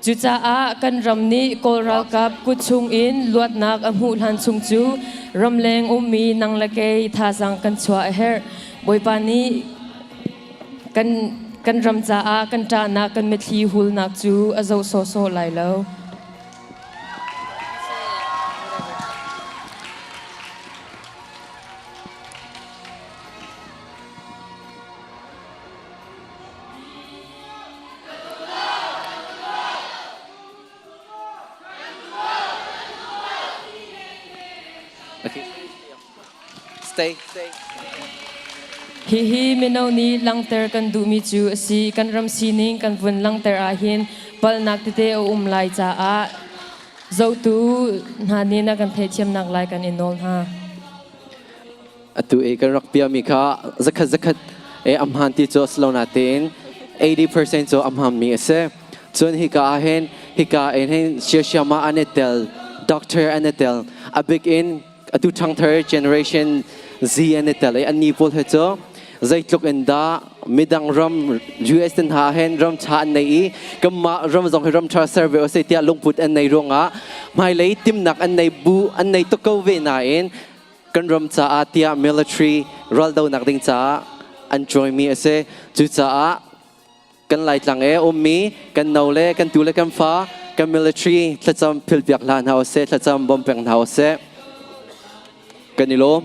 Cucaah kan ram nih Kawl ralkap kut chungin luatnak a hmuh hlan chung cu ramleng ummi nang le kei thazaang kan chuah a herh. Bawipa nih kan ram caah kan ṭahnak kan mitthli hulnak cu a zoh sawhsawh lai lo. Okay. Stay. Stay. Hihi mino nih langhter kan duhmi cu a si. Kan ram sining kan vun langhter ahhin palhnak tete a um lai caah zohtu hna nih na kan theihthiamnak lai kan i nawl hna. Atu i kan rak piami kha zakhat zakhat e a hmaan ti cu a si lo natein 80% cu a hmaanmi a si. Cun hika ah hin hika in hin siasiam ah an i tel, doctor an i tel. A bik in atu ṭhangthar generation Z an i tel i annih pawl hi cu zeitluk in dah midang ram US tin hna hin ram ṭha an nei i kanmah ram zong hi ram ṭha ser ve usih tiah lungput an nei ruangah hmailei timnak an nei bu an nei tuk ko ve nain kan ram caah tiah military raldonak ding caah an join mi a si. Cucaah kan Laitlang e ummi kan no le kan tu le kan fa kan military thlacam philpiak hlah hna usih thlacam bawm peng hna usih kan i lawm.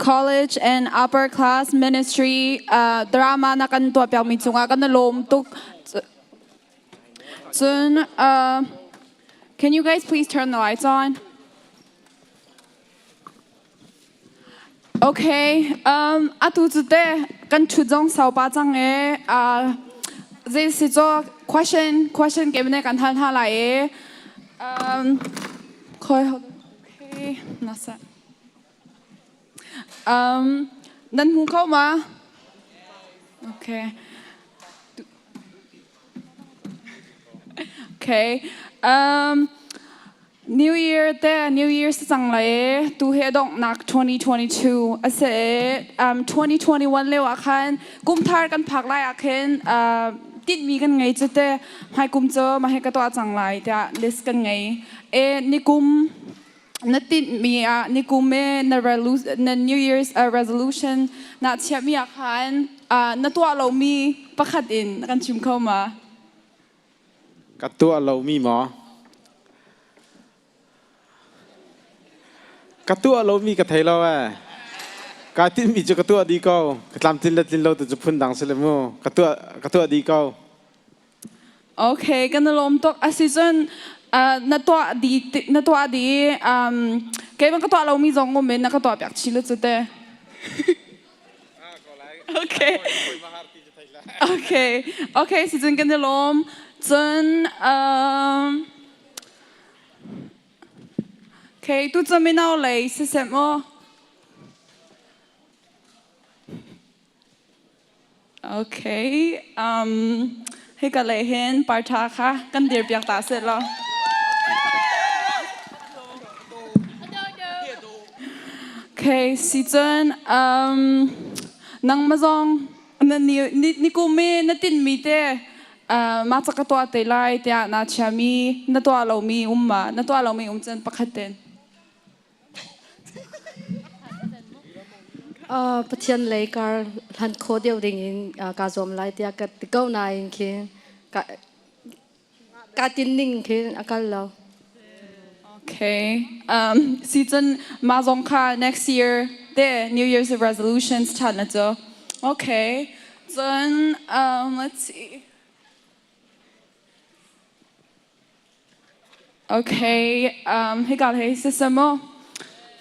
College and upper class ministry drama na kan tuahpiakmi cungah kan i lawm tuk. Cun can you guys please turn the lights on? Okay, atu cu te kan ṭhut zong sau pa cang e. Zei si cu question ke mene kan hal hna lai e. Khoi okay, nasa. Nan hmu kho ma? Okay. Okay. New Year te New Year si cang lai tu he donghnak 2022 a si 2021 lio ah khan kum thar kan phak lai ah khin tinhmi kan ngei cu te hmai kum cu mah hi ka tuah cang lai tiah list kan ngei e nikum na tinhmi ah nikum e na na New Year's resolution na chiahmi ah khan na tuah lomi pakhat in kan chim kho ma? Ka tuah lomi maw? Ka tuah lomi ka thei lo ee. Ka tinhmi cu ka tuah dih ko. Ka tlamtlin le tlin lo tu cu phundang si le mu. Ka tuah ka tuah dih ko. Okay, kan i lawm tuk. Asicun na tuah di na tuah di kei bang ka tuah lomi zong um in na ka tuah piak chih le cu te. Okay. Okay. Okay, sicun kan i lawm. Cun Okay, tu cu mino lei siseh maw? Okay. Hika lei hin parṭha kha kan dirpiak ta seh law. Okay, si cun nangmah zong na ni, ni, ni kum i na tinhmi te Mah ca ka tuah te lai tiah naa chiami na tuah lomi um ma? Na tuah lomi um cun pakhat ten. Pathian lei kar hlan kho deuh ding in kaa zuam lai tiah ka ti ko nain khin ka tin ning khin a kal lo. Okay. Si cun mah zong kha next year te New Year's resolutions ṭhan na cu. Okay. Cun let's see. Okay. Hika hei siseh mu.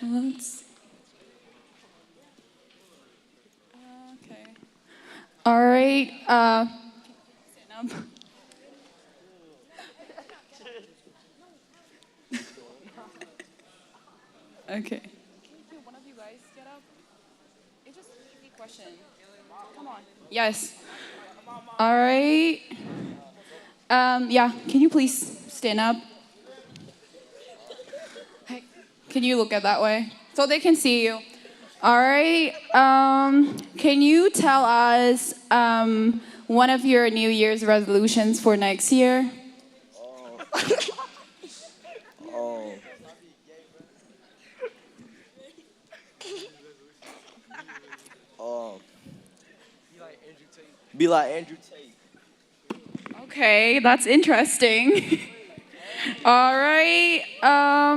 Let's Okay. All right. Okay. Can one of you guys get up? It's just an easy question. Come on. Yes. All right. Yeah, can you please stand up? Hey, can you look at that way? So they can see you. All right. Can you tell us one of your New Year's resolutions for next year? Oh. Oh. Be like Andrew Tate. Okay, that's interesting. All right,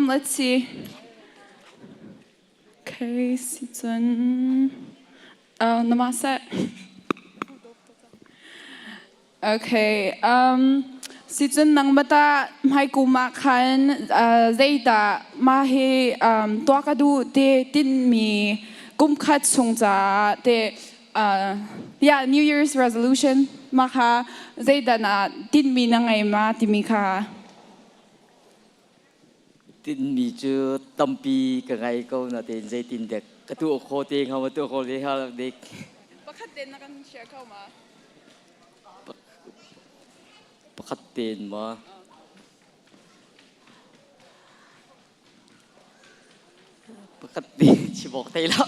let's see. Okay, Sitsun. Oh, namaste. Okay, sicun nangmah tah hmaikum ah khan zeidah mah hi tuah ka duh ti tinhmi kumkhat chung caah teh yeah New Year's resolution mah kha zeidah na tinhmi na ngei ma timi kha? Tinhmi cu tampi ka ngei ko natein zeitin dek ka tuah kho te hnga ma tuah kho te hnga dek. Pakhat tein na kan share kho ma? Pakhat tein ma? Pakhat tein chim awk thei lo.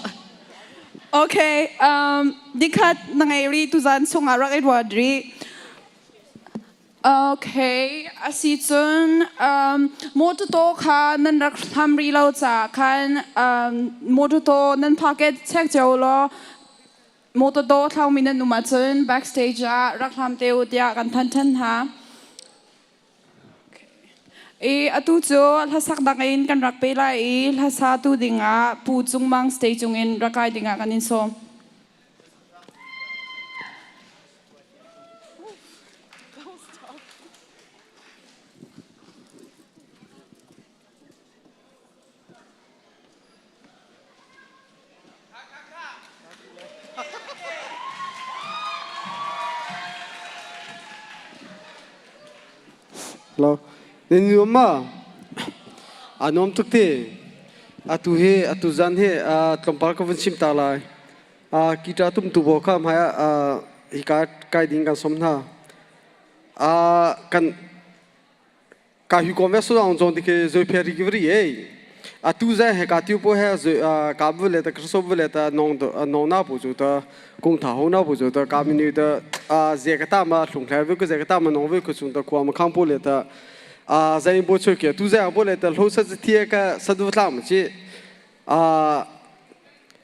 Okay, nikhat na ngei ri tuzan chungah rak i ruat rih. Okay, asi cun motor taw kha nan rak hlam rih lo caah khan motor taw nan pocket check cio law motor taw thlaumi nan um ahcun backstage ah rak hlam te u tiah kan thanh than hna. I atu cu hlasak dang in kan rak pe lai i hlasa tu dingah Pu Cung Mang stage cungin rak kai dingah kan in sawm. Hello. Nan nuam ma? A nuam tuk te. Atu hi atu zan hi tlawmpal ka vun chim ta lai. Guitar tumtu pawl kha hmai ah hika kai ding kan sawm hna. Kan ka hi kom ve sudang zon dike zoi phe ri ri ei. Atu zai he ka tiu po he zoi ka bu le ta kriso bu le ta nong nong na bu chu ta kung tha ho na bu chu ta ka mi ni ta ze ka ta ma thlung thlai ve ko ze ka ta ma nong ve ko chung ta khua ma khang po le ta zai bo chu ke tu zai bo le ta hlo sa thie ka sadu tlam chi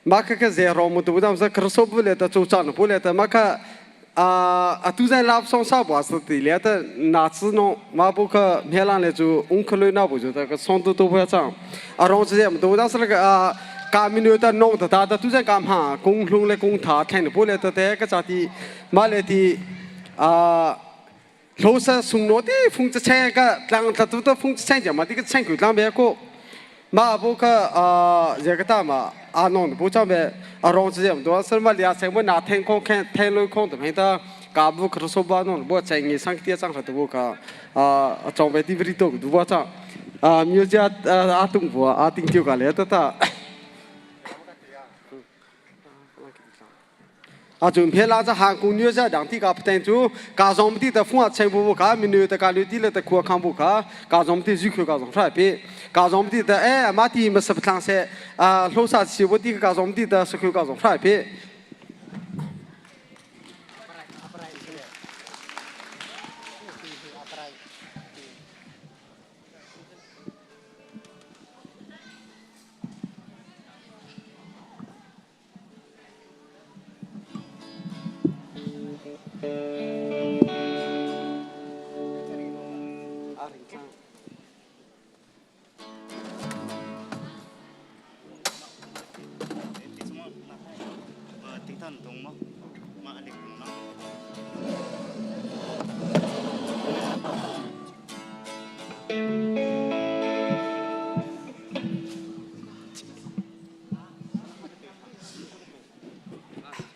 mah kha ka zero mu tu dam sa khraso bu le ta chu chan bu le ta ma kha a tu zai lap song sa ba sa ti le ta na chi no ma bu kha me lan le chu ung khlo na bu chu ta ka song tu tu pha chang a rong chi mu tu dam sa ka ka mi nu ta nong ta ta ta tu zai kam ha kung hlung le kung tha thain bu le ta te ka cha ti ma le ti a hlo sa sung no ti phung cha chen ka tlang tla tu ta phung cha chen ma ti ka chen ku tlang be ko ma bu ka a je ka ta ma a nong bu cha be a rong cha do sar ma lia cheng bu na theng khong khen theng lo khong ta ta ka bu khro so ba nong bu cheng ngi sang tia chang ta bu ka a chong be ti vri to du ba cha a music a tung bu a ting tiu ka le ta ta 啊，就偏拉着韩国女仔两地个不等住，家中地的风啊全部不卡，民女的家里地了的苦看不卡，家中地入口家中出来比，家中地的哎马地没什么汤些，啊，楼下去我地家中地的是口家中出来比。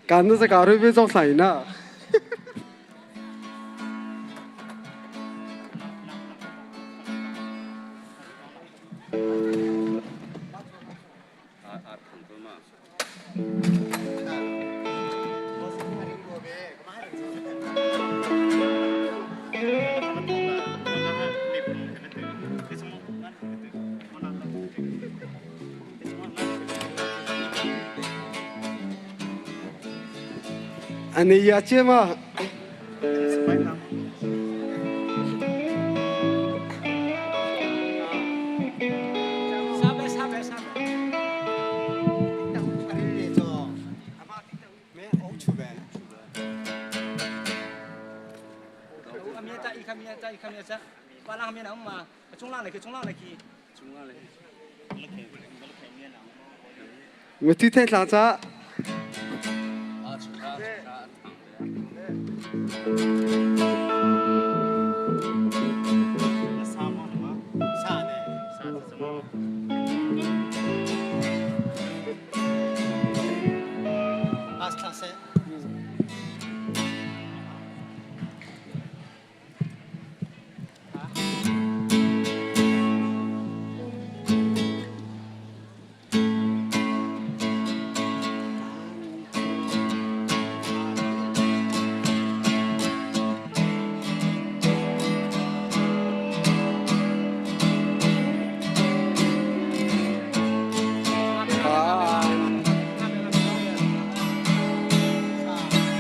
Kan na ka rui ve zong thlai na. Ani ya che ma. Mithi thei thla ca.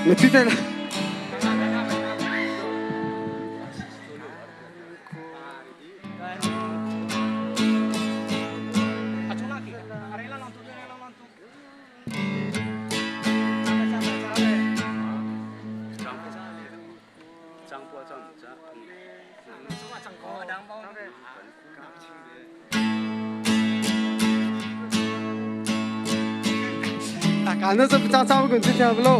Mithi thei Kana sa cha cha kun si thia lo.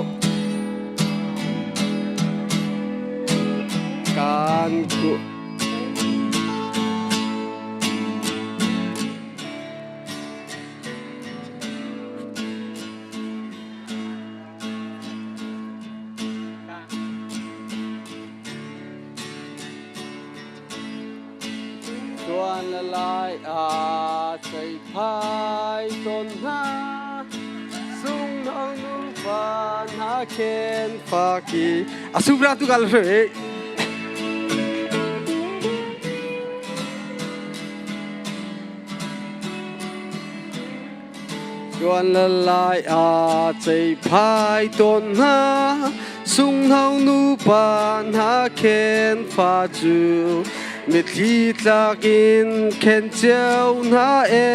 Kan ku Tuan le lai a ceihphai tawn hna sungno nuva hna khen faki a subra tu kal hre Tuan le lai a ceihphai tawn hna sunghno nupa hna khen fa cu mitthli tlak in khen cio hna e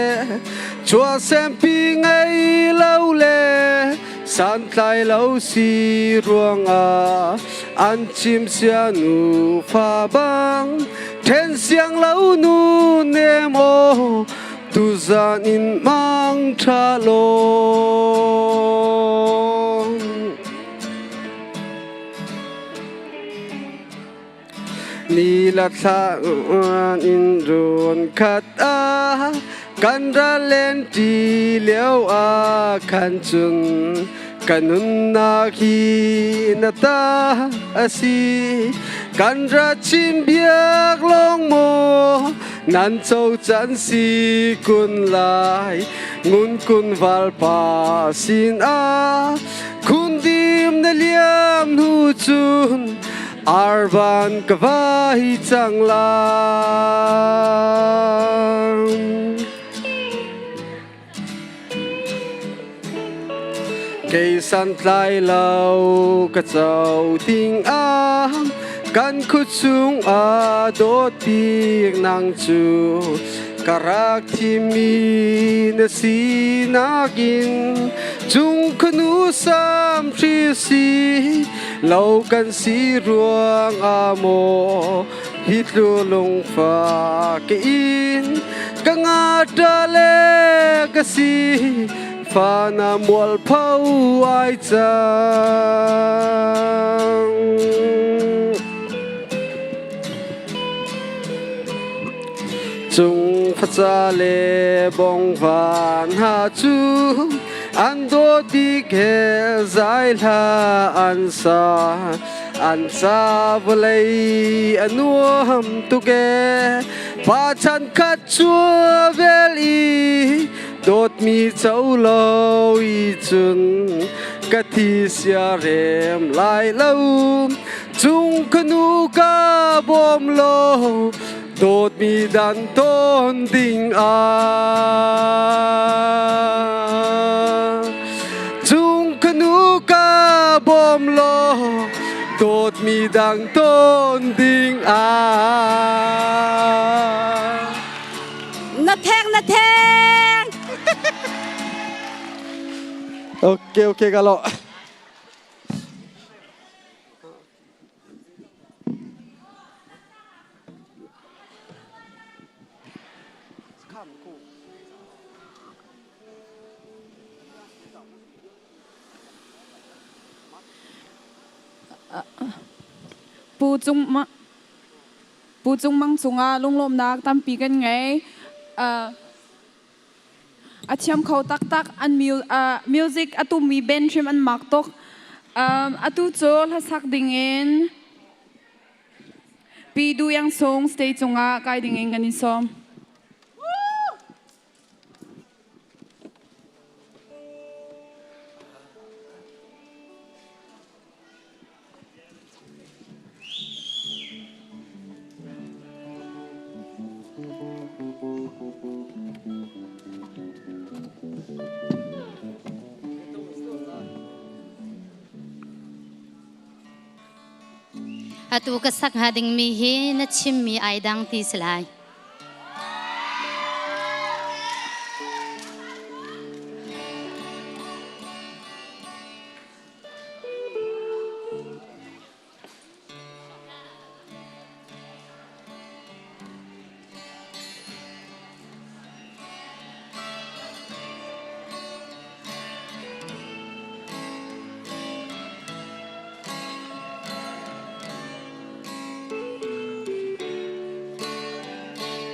chuahsempi ngei lo le santlai lo si ruangah an chim sia nu fa bang then siang lo nu nem aw Tuzan in mang ṭha law. Ni la thla in run khat a kan ra len ṭi lio ah khan cun ka nunnak hi na ta a si kan ra chim biak lawng maw Nan co can si kun lai ngun kun valpa sin ah khun dim na liam hnu cun arvan ka vai cang lai. Kei santlai lo ka co ding ah kan khuchung ah dawt bik nang cu ka rak thimmi na si nakin cung khanu sam hri si lo kan si ruang ah maw Hi tlu lungfak in ka nga ṭa le ka si fa na mual pho ai cang. Cung faca le bongvan ha cu. An dawt bik he zai hla an sa. An ca vawlei a nuam tuk ee. Pa chan khat cu vel i dawtmi co lo i cun ka thi sia rem lai lo. Cung khanu ka bawm law dawtmi dan tawn ding ah. Cung khanu ka bawm law dawtmi dang tawn ding ah. Na theng na theng. Okay, okay, kalau. Pu Cung Ma Pu Cung Mang cungah lunglawmnak tampi kan ngei. A thiam kho taktak. An music a tummi band hrim an mak tuk. Atu cu hlasak dingin Pi Du Yang Sung stage cungah kai dingin kan in sawm. Atu ka sak hnga dingmi hi na chimmi ai dang ti si lai.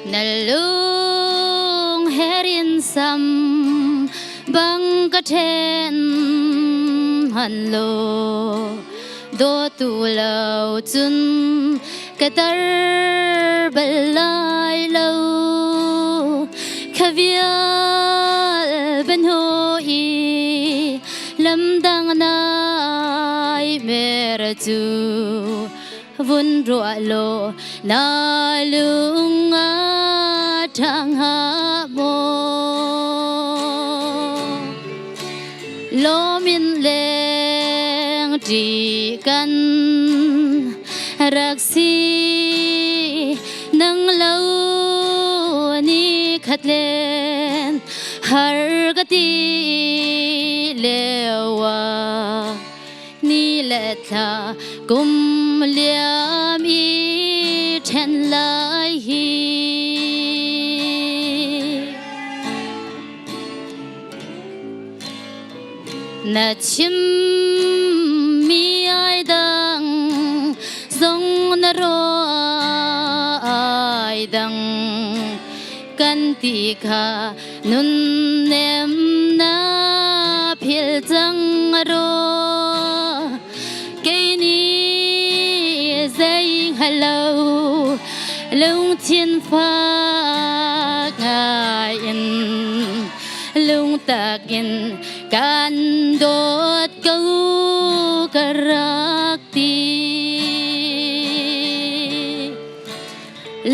Na lung herin sam bang ka then han lo dawtu lo cun ka tar bal lai lo kha vial ban ho i lamdang nai mer cu vun ruah lo na lung a ṭhang ha maw lomin leng ṭi kan rak si nang lo ni khat len har ka ti lewa ni le thla kum liam i ṭhen lai hi na chim mi ai dang zong na ro ai dang kan ti kha nun nem na phil cang ro kei ni zei halo lungthin fak ngai in lungtak in kan dawt ko ka rak ti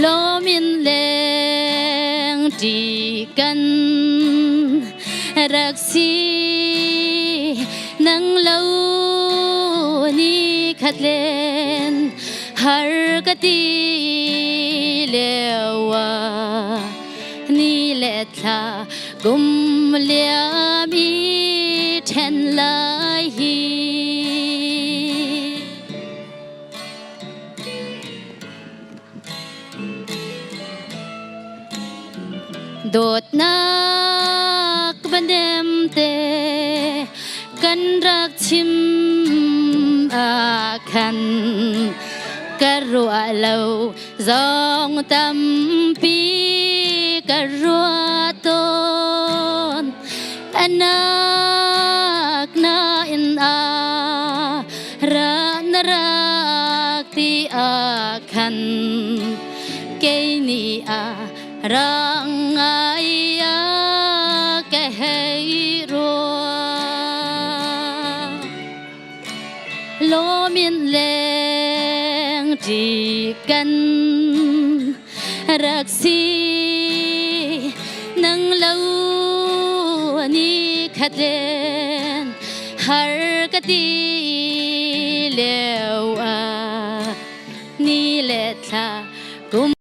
lomin leng ṭi kan rak si nang lo ni khat len har ka ti lewa ni le thla kum liam i ṭhen lai hi Dawtnak va nemte kan rak chim ah khan ka ruah lo zong tampi ka ruah tawn. Ana. man kei nih a rang ngai a ka hei ruah. Lawmin leng ṭi kan rak si nang lo ni khat len har ka ti lio ah ni le thla kum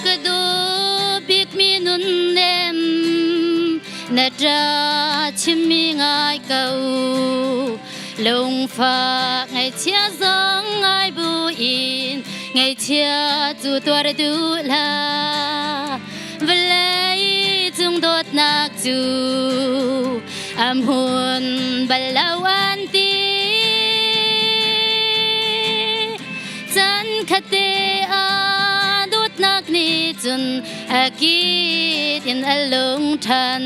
Ka duh bikmi nunnem na ṭa chimmi ngai ko lungfak ngaihchia zong ngai buin ngaihchia cu tuar duh hlah vawlei cung dawtnak cu a hmun bal lo an ti Chan khatte ah dawtnak nih cun a kit in a lung ṭhan.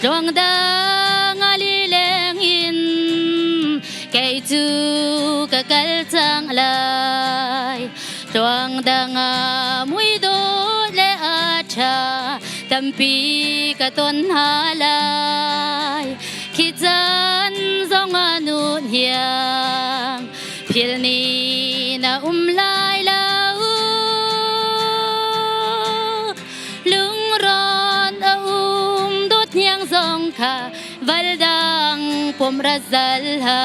Tluang dang a lileng in kei cu ka kal cang lai. Tluang dang a mui dawt le a ṭha tampi ka ton hna lai. Khi caan zong ah nun hiang phil ni na um lai lo. Lungrawn a um dawt hniang zong kha val dang pom ra zal ha.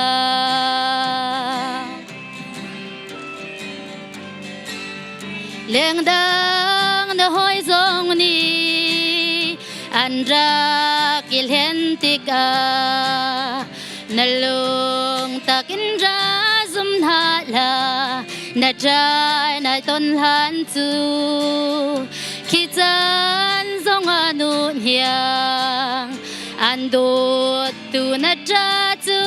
Lengdang na hawi zong nih an rak i hlen tikah na lung takin ra zum hna hlah na ṭai nai ton hlan cu khi caan zongah nu hniang an dawt tu na ṭa cu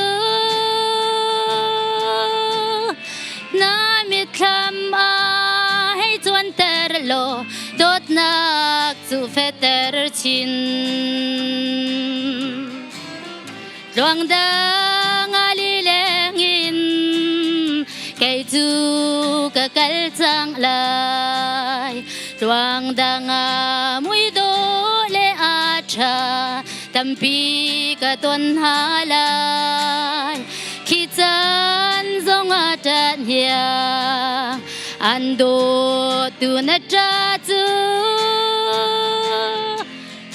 na mitthlam ah hei cuanter law dawtnak cu fehter chin. Tluang dang a lileng in kei cu ka kal cang lai. Tluang dang a mui dawh le a ṭha tampi ka ton hna lai. Khi caan zong ah ṭat hniang an dawtu na ṭa cu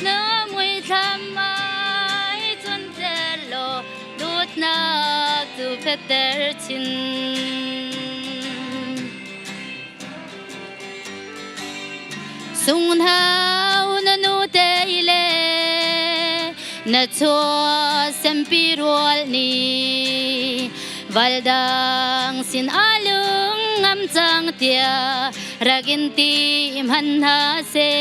na muithlam ai cunter law dawtnak cu fehter chin. Sunghau na nu te le na chua sempi rual ni valdang sin alung ngam cang tia rakin ti hman ha se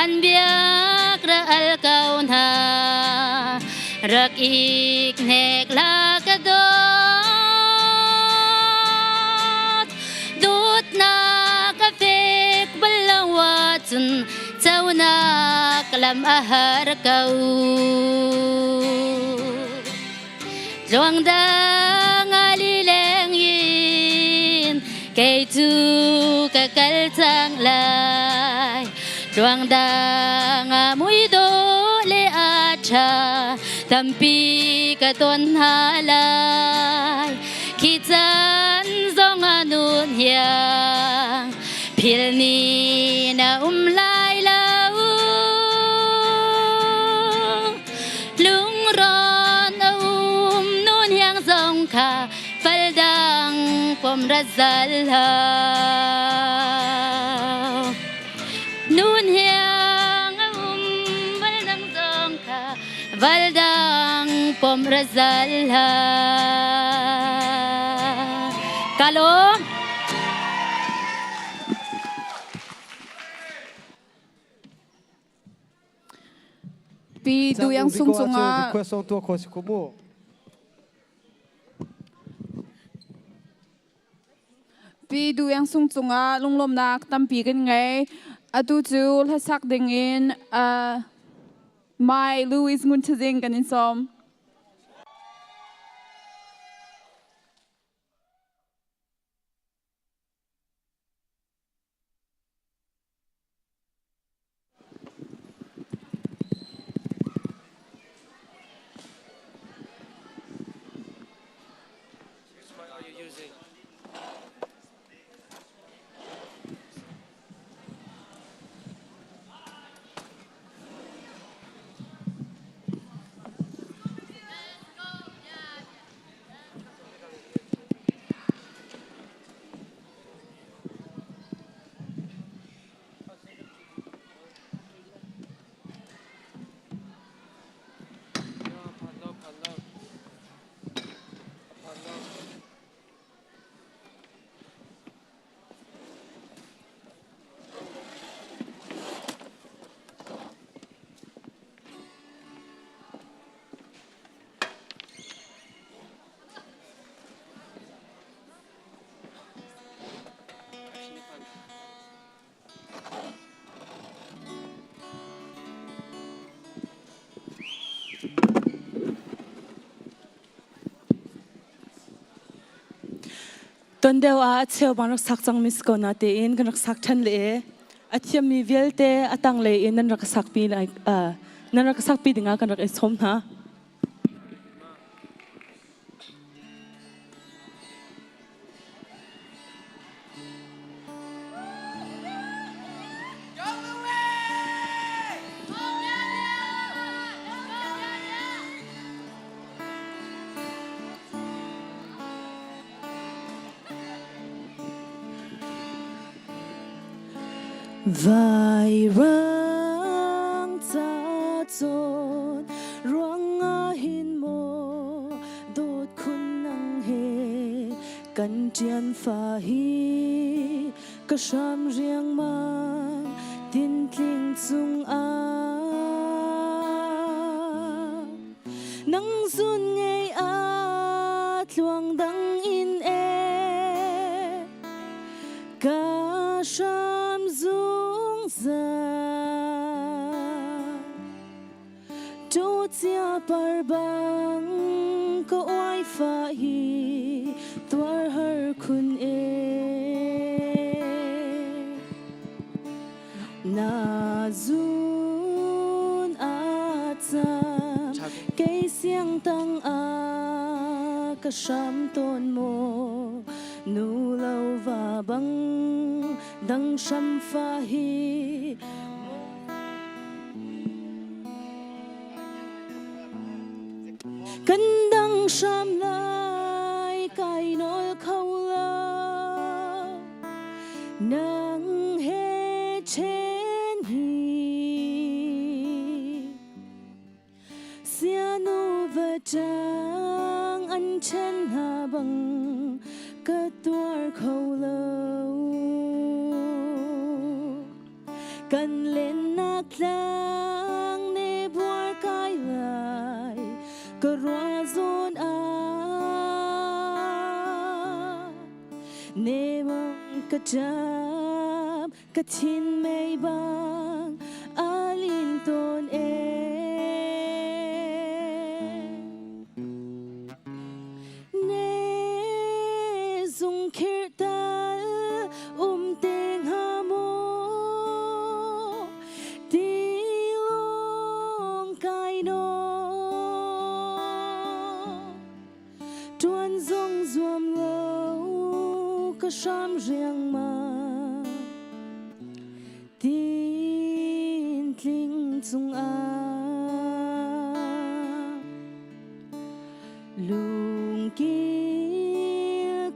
an biak ra al kau na rak ik hnek la ka dawt dawtnak a fek bal lo ahcun conak lam a har ko. Tluang dang a lileng in kei cu ka kal cang lai. Tluang dang a mui dawh le a ṭha tampi ka ton hna lai. Khi caan zong ah nun hiang phil ni na um lai. pom razal lo. Nun hiang a um bal dang zong kha val dang pom razal lo. Kalom. Pi tu yang sung cungah Request song tua kho si ko mu. Pi du yang sung cungah lunglawmnak tampi kan ngei. Atu cu hlasak dingin Mai Louis Ngun Thazing kan in sawm. Ton deuh ah a cheubang rak sak cangmi si ko na tein kan rak sak ṭhan le a thiammi vialte a tanglei in nan rak sakpi nan rak sakpi dingah kan rak i sawm hna. Vairang ca cawn ruangah hin maw dawt khun nang he kan ṭian fa hi ka hram riangmang tintling cungah nang zun ngei a tluang dang in e ka hram zungzal tu cia par bang ka uai fa hi tuar har khun e na zun a cam kei siang tang a ka hram tawn maw nu lo va bang dang hram fa hi Kan dang hram lai kai nawl kho lo nang he chen hi sianu va chang an chen hna bang ka tuar kho lo Kan lennak tlang ne buar kai lai ka rua zawn ah ne mong ka ṭap ka thin mei bang alin tawn e. Ne zung khirh tal um te hnga maw ti lawng kai no tuan zong zuam lo ka hram riangmang tin tling cungah Lungkil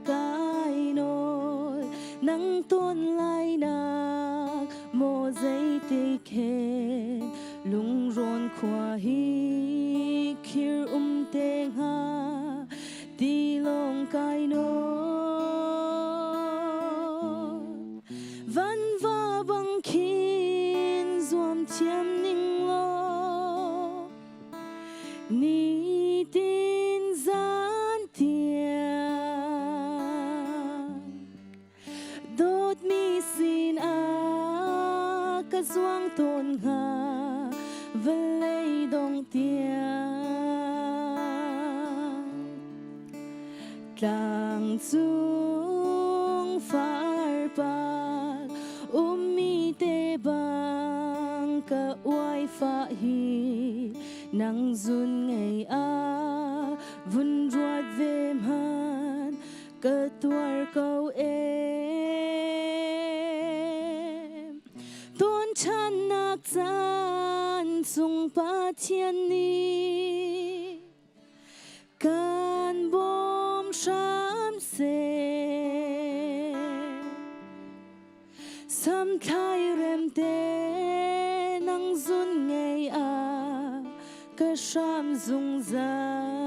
kai Nang ton lai nak maw zeiti khen lungrawn khua hi khir um te hnga ti lawng kai nawn. Van va bang khin zuam thiam ning law nitin zan tiang dawtmi sin ah ka zuang tawn hnga vawlei dong tiang tlang cung farpak ummi te bang ka uai fah hi nang zun ngei a vun ruat ve hman ka tuar ko e Tuan ṭhannak caan cung Pathian nih kan bawm hram seh. Samthlai remte nang zun ngei a ka hram zungzal.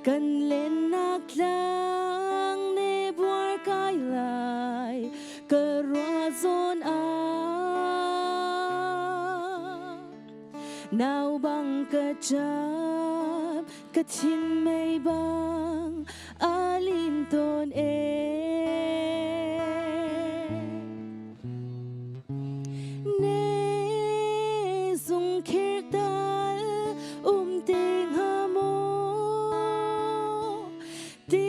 Kan lennak tlang ne buar kai lai ka ruah zawn ah nau bang ka ṭap ka thin mei bang a lin tawn e. Ne zung khir tal um te hnga maw ti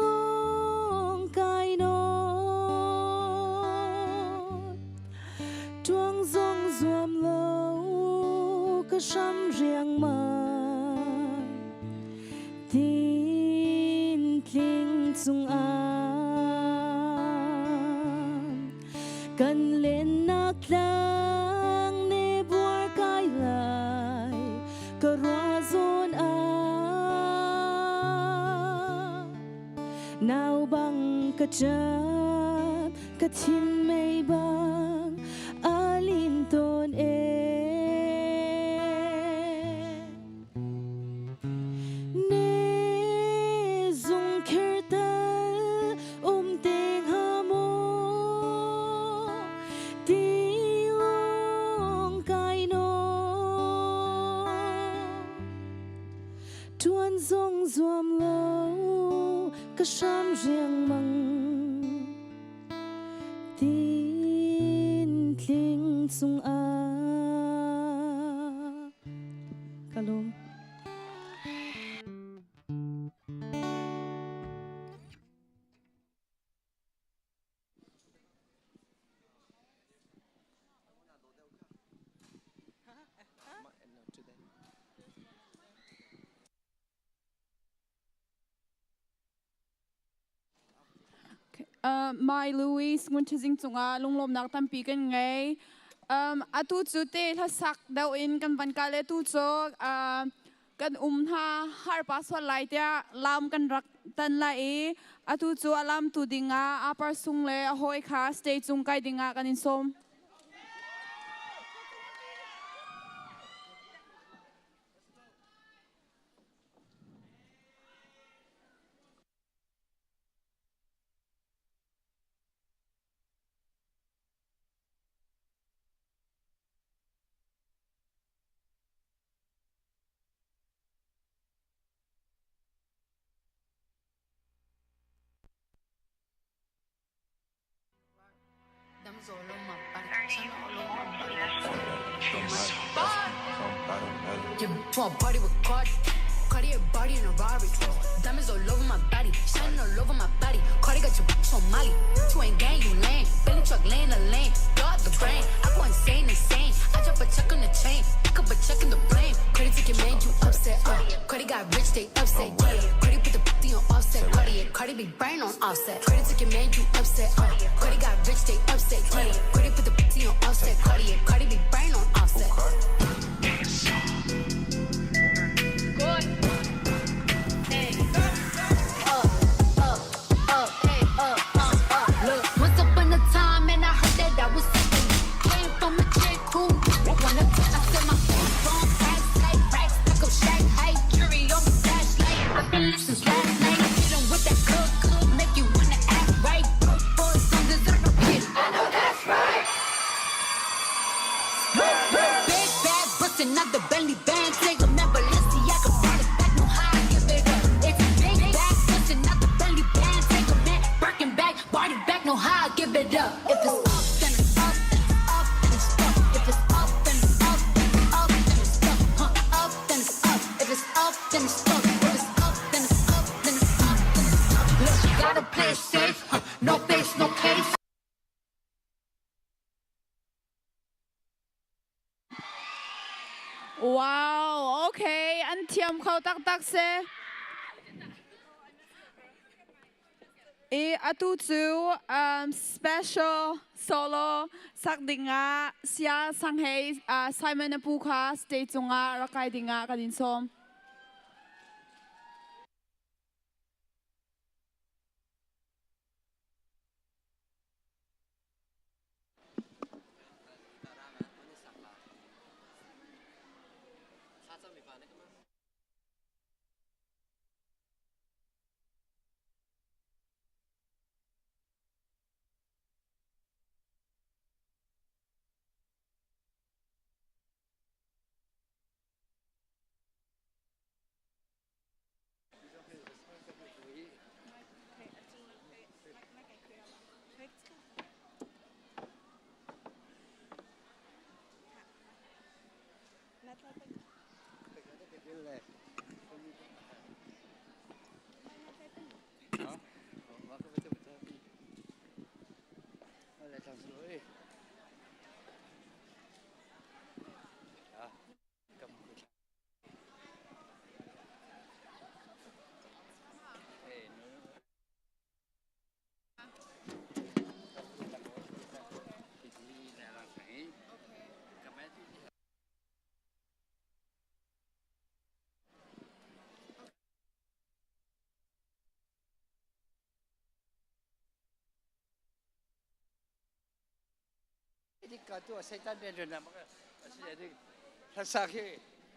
lawng kai nawn tuang zong zuam lo ka hram riangmang tin tling cungah kan lennak tlang ne buar kai lai ka ruah zawn ah nau bang ka ṭap ka thin mei bang a lin tawn e. Ne zung khir tal um te hnga maw ti lawng kai nawn tuan zong zuam lo ka hram riangmang tin tling cungah ka lawm. Mai Louis Ngun cungah lunglawmnak tampi kan ngei. Atu cu te hlasak deuh in kan van kal le tu cu kan um hna har pa sual lai tiah lam kan rak tan lai i atu cu a lam tu dingah apar sung le a hawi kha stage cung kai dingah kan in sawm. Party with Cardi. Cardi a body in a Rari. Diamonds all over my body, shining all over my body. Cardi got your bitch on Molly. You ain't gang, you lame. Bentley truck laying the lane. Blow out the brain. I go insane, insane. I drop a check on the chain. Pick up a check in the blame. Cardi took your man, you upset. Cardi got rich, they upset. Yeah. Cardi put the p on offset. Cardi, Cardi be brain on offset. Cardi took your man, you upset. Cardi got rich, they upset. Yeah. Cardi put the p on offset. Cardi, Cardi be brain on offset. Good. Hey. Up, up. Bentley band, take a man, Balenciaga, brought it back, no how I give it up. It's a big bag, bustin' out the Bentley band, take a man, Birkin bag, body back, no how I give it up. If it's up, then it's up, then it's up, then it's up. If it's up, then it's up, then it's up, then it's up. Huh, up, then it's up. If it's up, then it's up. If it's up, then it's up, then it's up, then it's up. Look, you gotta play it safe, huh? No face, no case. Wow, okay, an thiam kho taktak si. I atu cu special solo sak dingah Sia Sanghei Simon Apu kha stage cungah rak kai dingah kan in sawm.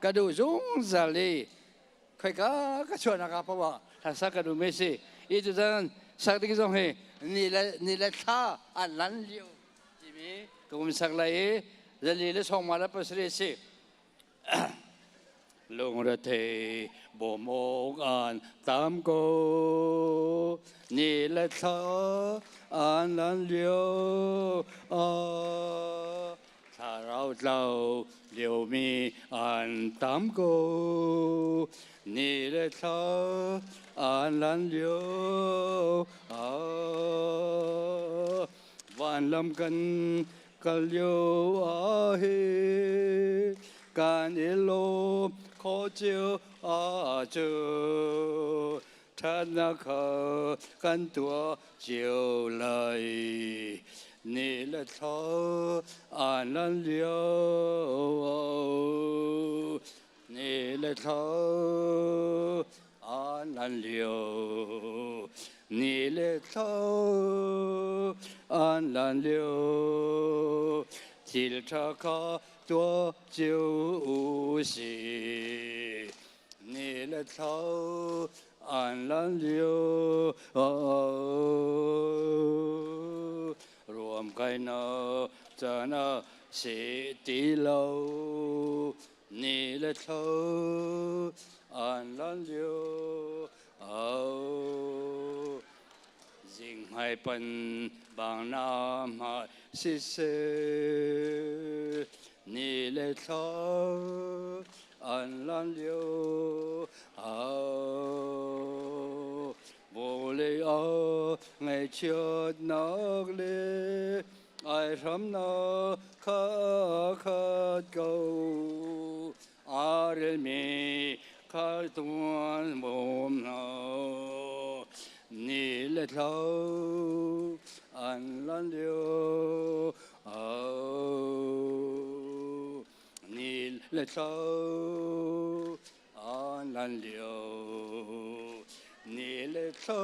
Ka duh zungzal i khoika ka chuahnak ah poah ah hlasa ka duhmi a si. I tutan sak ding zong hi ni le ni le thla an lan lio timi ka um sak lai i zali le sawngma le pasarih a si. Lungrethei bawm awk an tam ko ni le thla an lan lio ah thlarau tlau liomi an tam ko ni le thla an lan lio ah vanlam kan kal lio ah hi kan i lawm kho cio ahcun ṭhatnak kha kan tuah cio lai. Ni le thla an lan lio ni le thla an lan lio ni le thla an lan lio thil ṭha kha tuah cio u sih ni le thla an lan lio ruam kainak caan ah si ti lo ni le thla an lan lio Zinghmai pan bang na hmai siseh ni le thla an lan lio vawlei ah ngaihchiatnak le aihramnak kha khat ko. Aa relmi kha tuan bawm hna ni le thla an lan lio ni le thla an lan lio ni le thla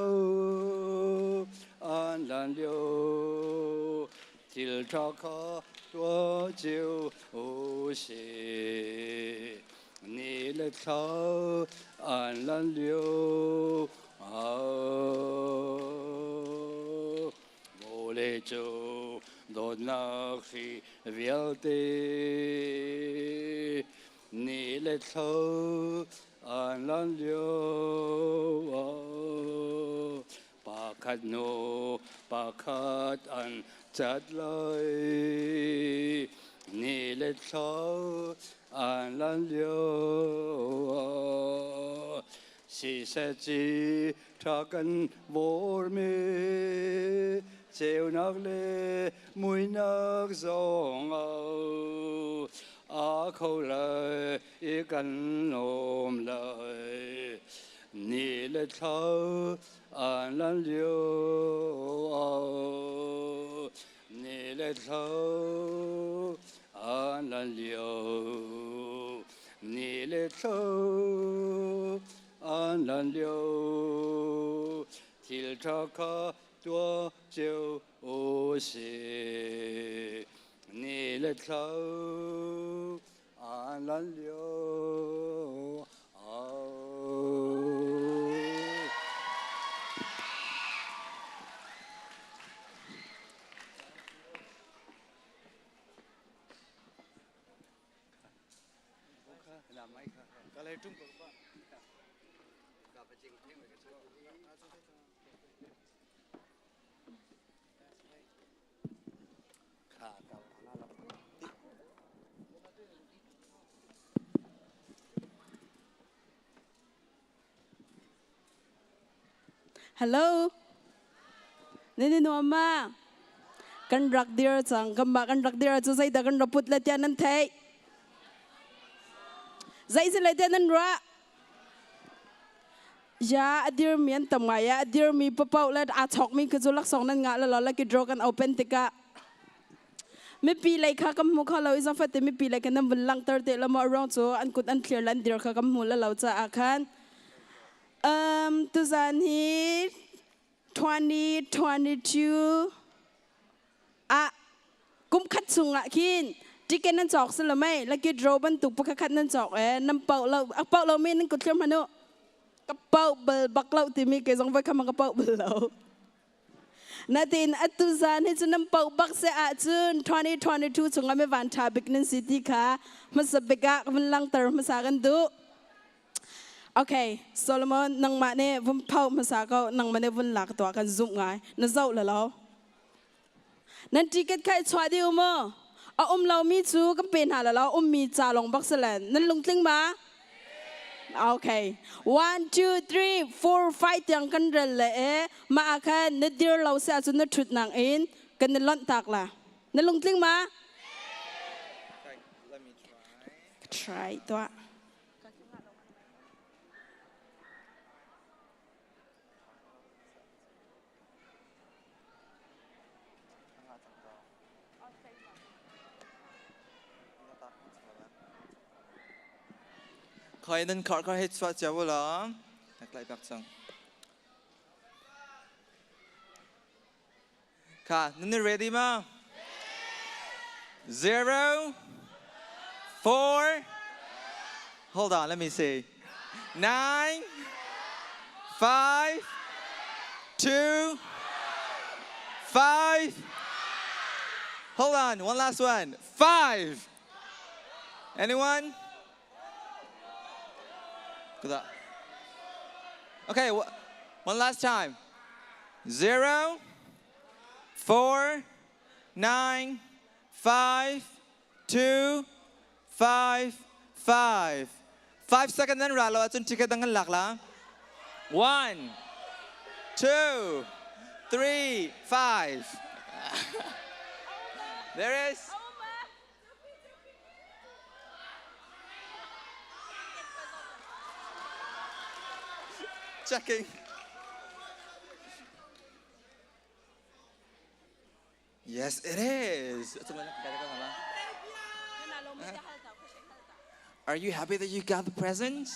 an lan lio thil ṭha kha tuah cio u sih. Ni le thla an lan lio vawlei cu dawtnak hri vialte. Ni le thlo an lan lio pakhat hnu pakhat an cat lai. Ni le thlo an lan lio siseh ci ṭha kan vormi ceunak le muinak zong a kho lai i kan lawm lai. Ni le thla an lan lio ni le thla an lan lio ni le thla an lan lio thil ṭha kha tuah cio u si. Ni le thla an lan lio. Hello. Nini nuam ma? Kan rak dir cang. Kan mah kan rak dir cu zeidah kan ra put le tiah nan theih? Zei si le tiah nan ruah? Ya a dirmi an tam ngai a dirmi papaoh le aa chawkmi khi cu laksawng nan ngah la lucky draw kan open tikah mipi lei kha kan hmu kho lo i zangfat mipi lei kha nan vun langhter te lo maw ruang cu an kut an thlir le an dir kha kan hmu la lo caah khan tuzan hi 2022 ah kum khat chungah khin ticket nan cawk si lo mei lucky draw bantuk pakhat khat nan cawk e nan pau lo a pau lo mi nan kut thlir hmanu ka pau bal bak lo timi ke zong voi kham ka pau bal lo natin atu zan hi cu nan pau bak se ahcun 2022 chungah mi van tha bik nan si ti kha hmasa bik ah vun langter hmasa kan duh. Okay, Solomon, nangmah nih vun phau hmasa ko, nangmah nih vun lak tuah kan zumh ngai. Na zoh la lo. Nan ticket kha i chuah dih u mu. A um lomi cu kan pe hna la lo, ummi ca lawng bak si len. Nan lungtling ma? Okay. 1, 2, 3, 4, 5 tiang kan rel le e. Mah ah khan na dir lo si ahcun na ṭhut nang in kan i lonh tak la. Na lungtling ma? Try tuah. Khoi nan khar kha hei chuah cio la. Nak lai bak cang. Kha, nan ready ma? 0, 4, hold on, let me see. 9, 5, 2, 5, hold on, one last one. 5. Anyone? Okay, one last time. 0, 4, 9, 5, 2, 5, 5. 5 seconds nan ra lo ahcun ticket dang kan lak la. 1, 2, 3, 5. There is. Checking. Yes, it is. Are you happy that you got the present?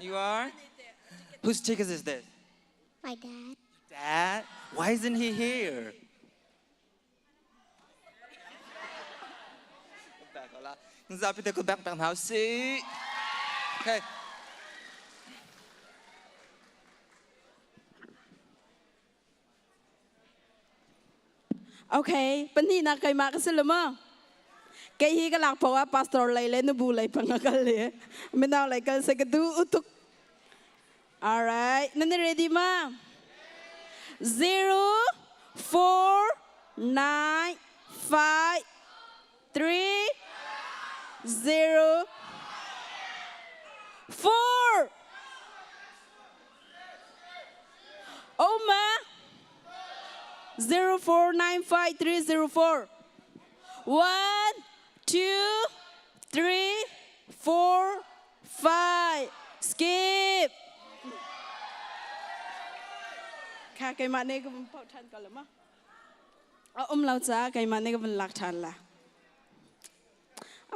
You are? Whose ticket is this? My dad. Dad? Why isn't he here? Zapi te kut bek pek hna usih. Okay. Okay, pahnihnak keimah ka si lo maw? Kei hi ka lak poah pastor lei le nubu lei pang a kal le mino lei kal se ka du utuk. All right, nan ready ma? 0 4 9 5 3 0 4 Oma 0495304 1 2 3 4 5 skip Kha keimah nih ka vun poh ṭhan ko la ma a um lo caah keimah nih ka vun lak ṭhan la.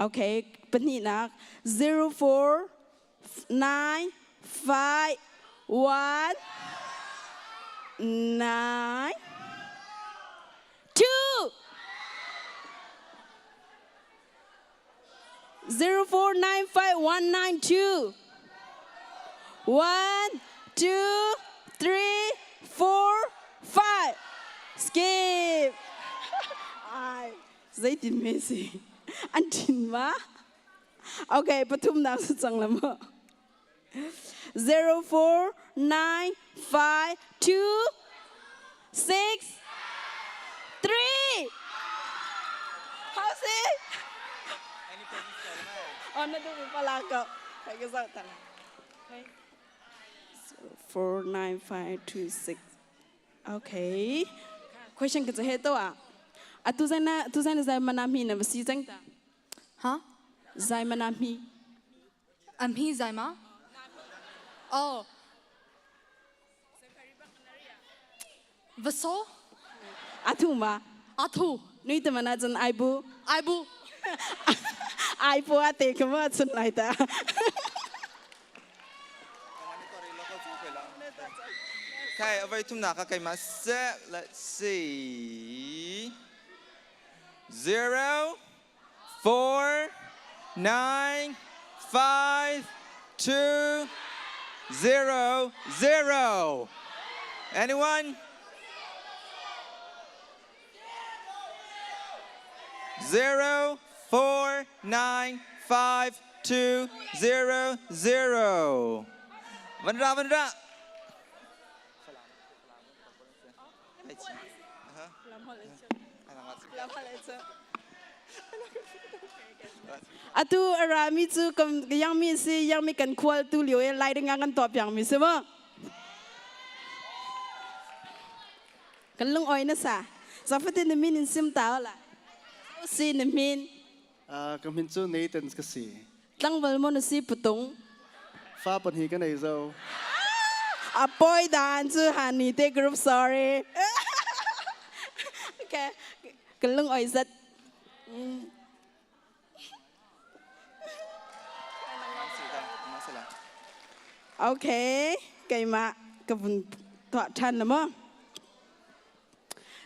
Okay, pahnihnak 0 4 9 5 1 9 2 0 4 9 5 1 9 2 1 2 3 4 5 skip ai zeitin me si an thin ma okay pathumnak si cang la mu 0 4 9 5 2 6 3 How si? Oh, na duh mi pala ko. Kai ka zoh ta la. Okay. 0 4 9 5 2 6 Okay. Question ka he to a. Atu zai na tu zai na zai mana mi na si cang ta. Huh? Zai mana mi. Am hi zai ma? Oh. Vaso? Athu ma? Athu. Nui te mana cun ai bu. Ai bu. Ai pu a te ka ma cun lai ta. Okay, avai thumnak ka keimah seh. Let's see. 0 4 9 5 2 0 0. Anyone? 0 4 9 5 2 0 0. Van ra, van ra. Atu a rami cu kam yang mi si yang mi kan khual tu lio e lai ding kan to piang mi si mo. Kan lung oi na sa. Zafatin na min in sim ta la. Si na min. Ka min cu Nathan ka si. Tlangval mo na si putung. Fa pan hi ka nei zo. A poi dan cu hani te group sorry. Okay. Kan lung oi zat. Okay, keimah ka vun tuah ṭhan la maw?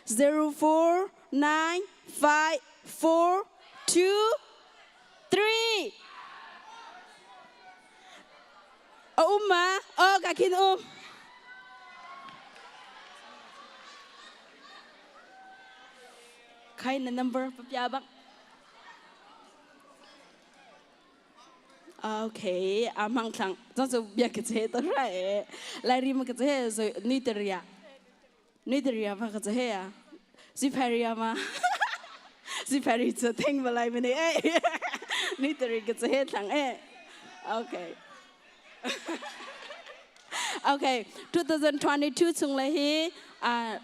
0 4 9 5 4 2 3 A um ma? Oh, ka khin um. Khai na number papia bak. Okay, a mang thlang. Zong cu bia ka che to rai. Lai ri ma ka che so ni te ria. Ni te ria ma ka che ya. Si phari ma. Si phari chu theng ba lai mani e. Ni te ri ka che thlang e. Okay. Okay, 2022 chung le hi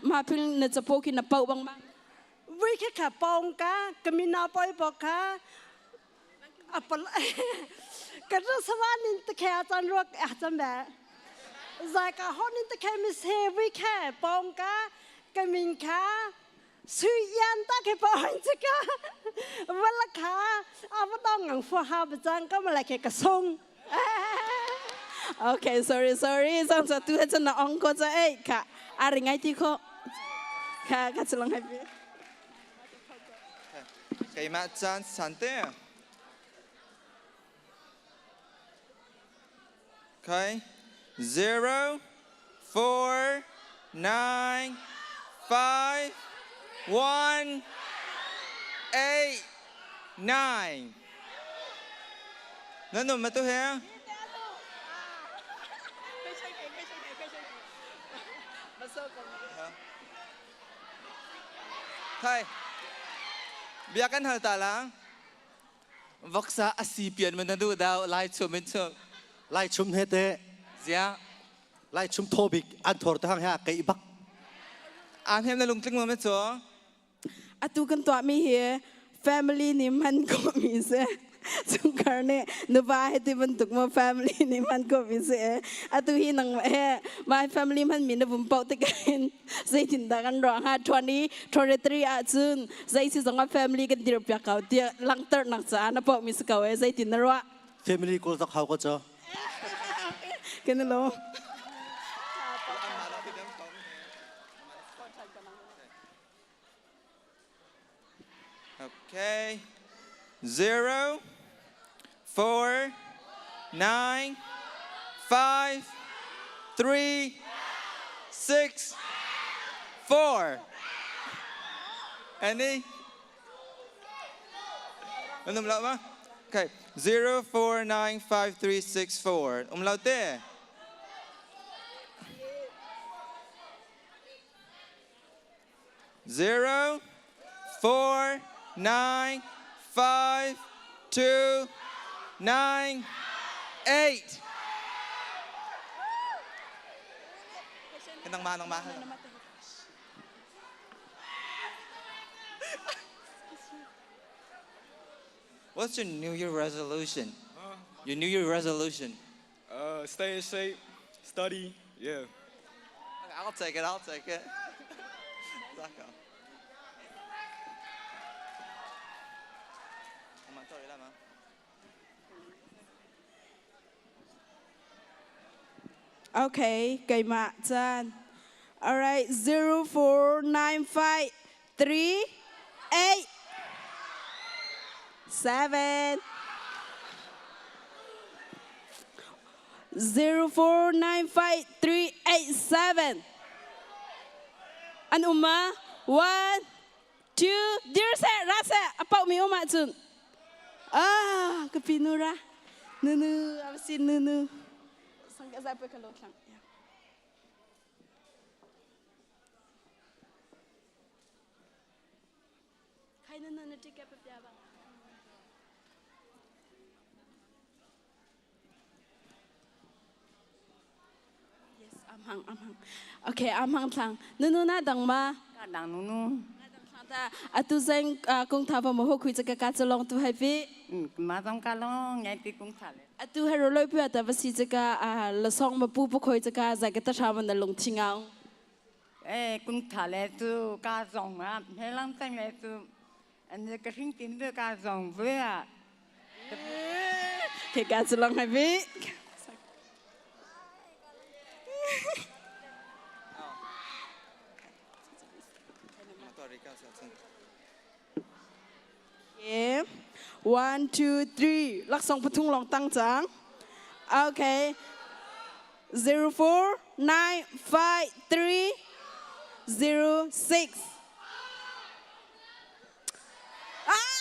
ma phil na chapo ki na pau bang ma. วิแค่ขาปองกะกมินาปอยปอกะอปลกระสวานินตะแค่อาจารย์รวกอาจารย์แบบใจกะฮอนินตะแค่มิเซวิแค่ปองกะกมินคะสุยันตะแค่ปองจะกะวันละขาอาวุธต้องงังฟัวฮาบจังก็มาละแค่กระซง Okay, sorry, sorry. 上次都系真系按过咗诶，卡阿里爱啲科，卡卡出浪喺边。 Keimah caan sante. Okay. 0 4 9 5 1 8. 9. Nan um atu he? Thai. Bia kan hal ta la. Voksa asi pian man na du dau lai chum in chum. Lai chum he te. Zia. Lai chum tho bik an thor te hang ha kei bak. An hem na lungtling ma me cho. Atu kan tuahmi hi family nih hman khawhmi si. Chungkhar nih nuva he ti bantuk maw family nih hman khawhmi si. Atu hi nangmah he my family hmanmi na vum paoh tikah hin zeitindah kan ruah hnga 2023 ahcun zei si zong ah family kan dirpiak ko tiah langhternak caah na paohmi si ko ee zeitin na ruah? Family kawl tak hau ko cho. Kan i lawm. Okay. 0, 4, 9, 5, 3, 6, 4. Any? An um lo ma? Okay. 0, 4, 9, 5, 3, 6, 4. Um lo te. 0, 4, 9, 5, 2, 9, 8. Nangmah, nangmah. What's your New Year resolution? Your New Year resolution? Stay in shape, study, yeah. I'll take it, I'll take it. Okay, keimah caan. All right, 0, 4, 9, 5, 3, 8, 7, 0, 4, 9, 5, 3, 8, 7. An um ma? 1, 2, dir seh, ra seh, a paoh mi um ahcun. Ah, ka pi nu ra. Nunu, a si nunu. Sang ka zai pui ka lo thlang. Khai nunu na ticket pa pia ba. Yes, am hang, am hang. Okay, am hang thlang. Nunu na dang ma? Ka dang nunu. Ta atu zeng kung tha pa mo ho khui chaka ka chalong tu hai pi. Ma dong ka long ngai pi kung tha le. Atu hero loi pi ta va si chaka la song ma pu pu khoi chaka zai ka ta tha man na lung thingao. Eh kung tha le tu ka zong ma he lang tang le tu an ka hring tin ve ka zong ve a. Ke ka chalong hai pi. Okay. 1, 2, 3. Laksong pathung long tang cang. Okay. 0, 4, 9, 5, 3, 0, 6. Ah!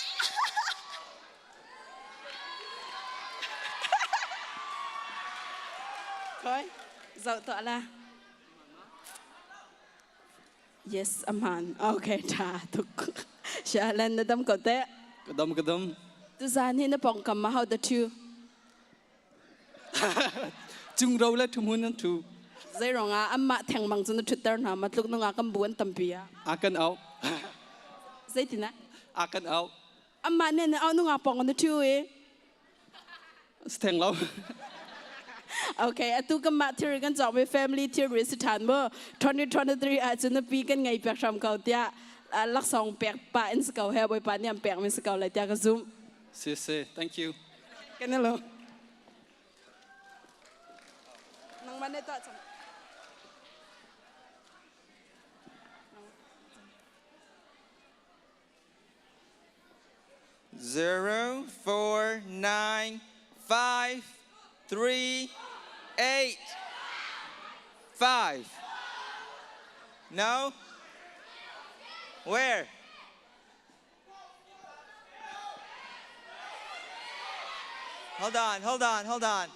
Khoi, zoh tuah la. Yes, aman. Okay, tha tuk. Shalan na dam ko te. Ka dam, ka dam. Tuzan hi na pongkam ma how the two? Cung ro le thumun an thu. Zei rong ah amma theng mang cu na thutter hna ma tluk nunga kan bu an tampi ah. A kan au. Zeitin ah? A kan au. Amma ne na au nunga pong na thu e. Theng lo. Okay, atu kan mah theory kan cawk mi family theory si ṭhan mu. 2023 ah cun nupi kan ngei pek hram ko tiah laksawng pek pa in si ko he Bawipa nih an pek mi si ko lai tiah ka zumh. Si si, thank you. Kan i lawm. Nangmah nih tuah cang. 0, 4, 9, 5, 3, 8, 5. No? Where? Hold on, hold on, hold on.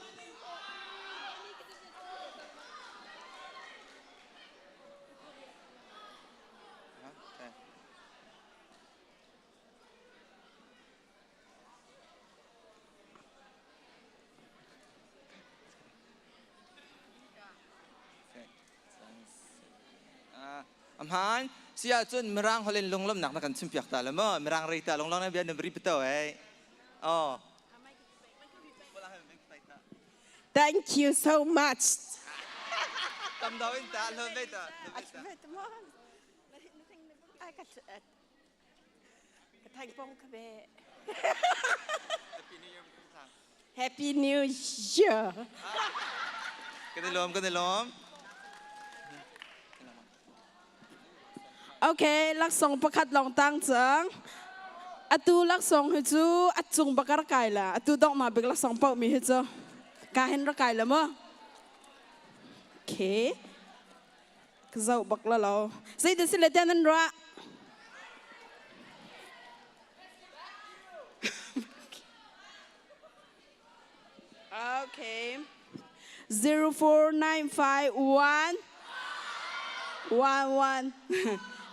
Okay. Amhan si ahcun Mirang holh in lunglawmhnak na kan chimpiak ta le maw? Mirang rei ta lunglawng na bia na ri pato ei. Oh. Thank you so much. Tam do in ta lo ve ta. Happy New Year. Kan i lawm, kan i lawm. Okay, laksong pakhat long tang cang. Atu laksong hi cu a cung bak a kai la. Atu dong ma bik laksong pau mi hi cu. Ka hin ra kai la mo. Okay. Ka zoh bak la lo. Zeitin si le tiah nan ruah? Okay. 04951 11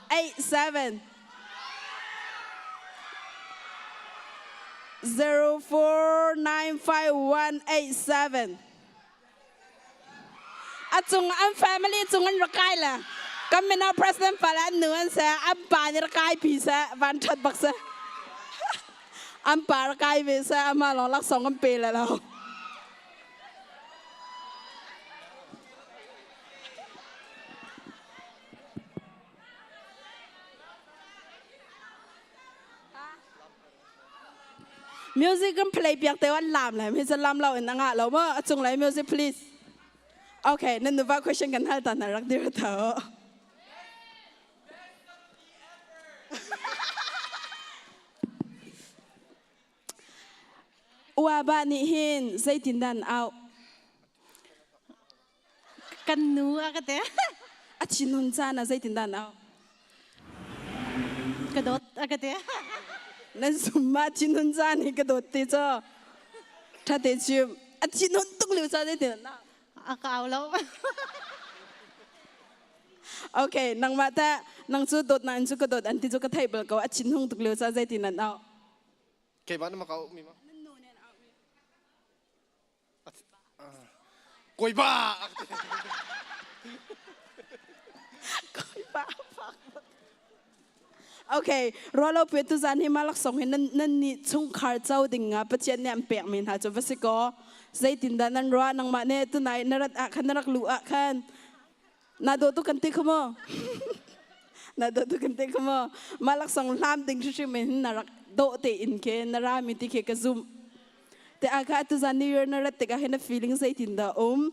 87 0495187 A cung an family cung an rak kai le kan mino president pa le an nu an se an pa nih rak kai pi seh van ṭhat bak seh an pa rak kai ve seh amah lawng laksawng kan pe le lo. Music kan play piak te an lam le mi lam lo in anga lo ma a cung lai music please. Okay, nan nuva question kan hal ta na rak dir tho. Ua ba nih hin zeitin dan au Kan nu a ka te. A thinhun caan ah zeitin dah na au? Ka dawt a ka te. Nan sum ma thinhun caan hi ka dawt ti cu. Tha te chim. A thinhun tuk lio caan zeitin na A ka au lo. Okay, nangmah ta nang cu dawt na in cu ka dawt an ti cu ka theih bal ko. A thinhung tuk lio caan zeitin nan au? Keimah na ma ka mi ma? Kawipa! Kawipa Okay, rualo pe tu zan hi malak song hi nan nan ni chungkhar cho ding nga Pathian nih an pek mi hna cu va si ko. Zeitin dah nan ruah nangmah ne tunai na rat ah khan na rak lu ah khan na do tu kan ti kho maw? Na do tu kan ti kho maw? Malak song hlam ding hrim in na rak do te in ke na ra mi ti ke ka zum. Te a kha tuzan New Year na rat tikah hin na feeling zeitin dah um?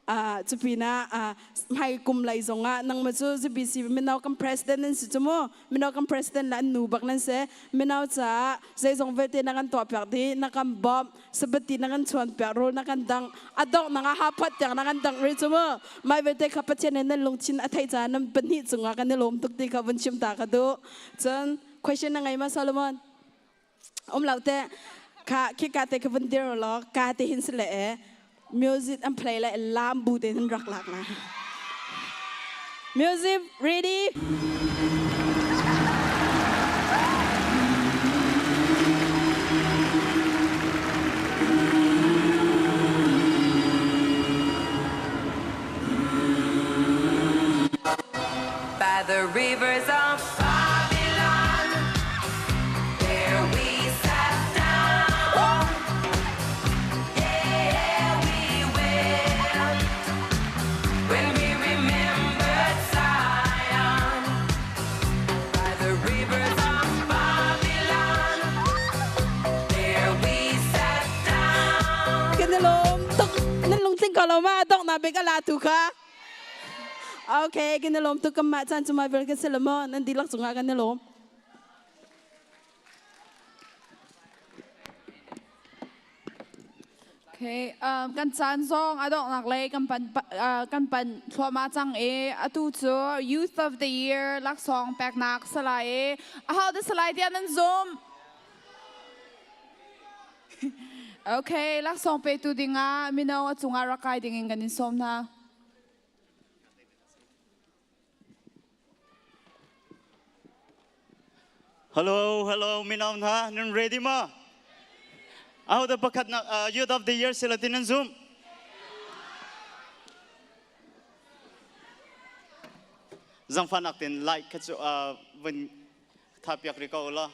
Uh, cupina uh, hmai kum lei zongah nangma cu ZBC mino kan president nan si cu mu mino kan president la an nu bak nan si mino caah zeizong vialte na kan tuah piak dih na kan bawmh sabati na kan chuan piak rawl na kan dang a dongh nang ah haphat tiang na kan dangh rih cu mu mai vialte kha Pathian nih nan lungthin a theih caah nan pahnih cungah kan i lawm tuk ti kha vun chim ta ka duh cun question na ngei ma Solomon Um lo te kha khi ka te ka vun dir law ka te hin si le e music an play le lam bu te hin rak lak na music ready. By the rivers of Babylon, there we sat down. Yeah, we wept when we remembered Zion. By the rivers of Babylon, there we sat down. Kan i lawm tuk nan lungtling ko lo ma dong na bik ala tu kha. Okay, kan i lawm tuk kan mah caan cu mai vial kan si lo maw? Nan dihlak cungah kan i lawm. Okay, kan caan zong a donghnak lei kan pan kan pan thluahmah cang i atu cu Youth of the Year laksawng peknak salai i aho dah salai tiah nan zum? Okay, laksawng petu dingah mino a cungah rak kai dingin kan in sawm hna. Hello, hello, mino hna, nan ready ma? Aho da pakhat nak Youth of the Year sila tin nan zum? Zangfahnak tin like kha cu vun tha piak ri ko la.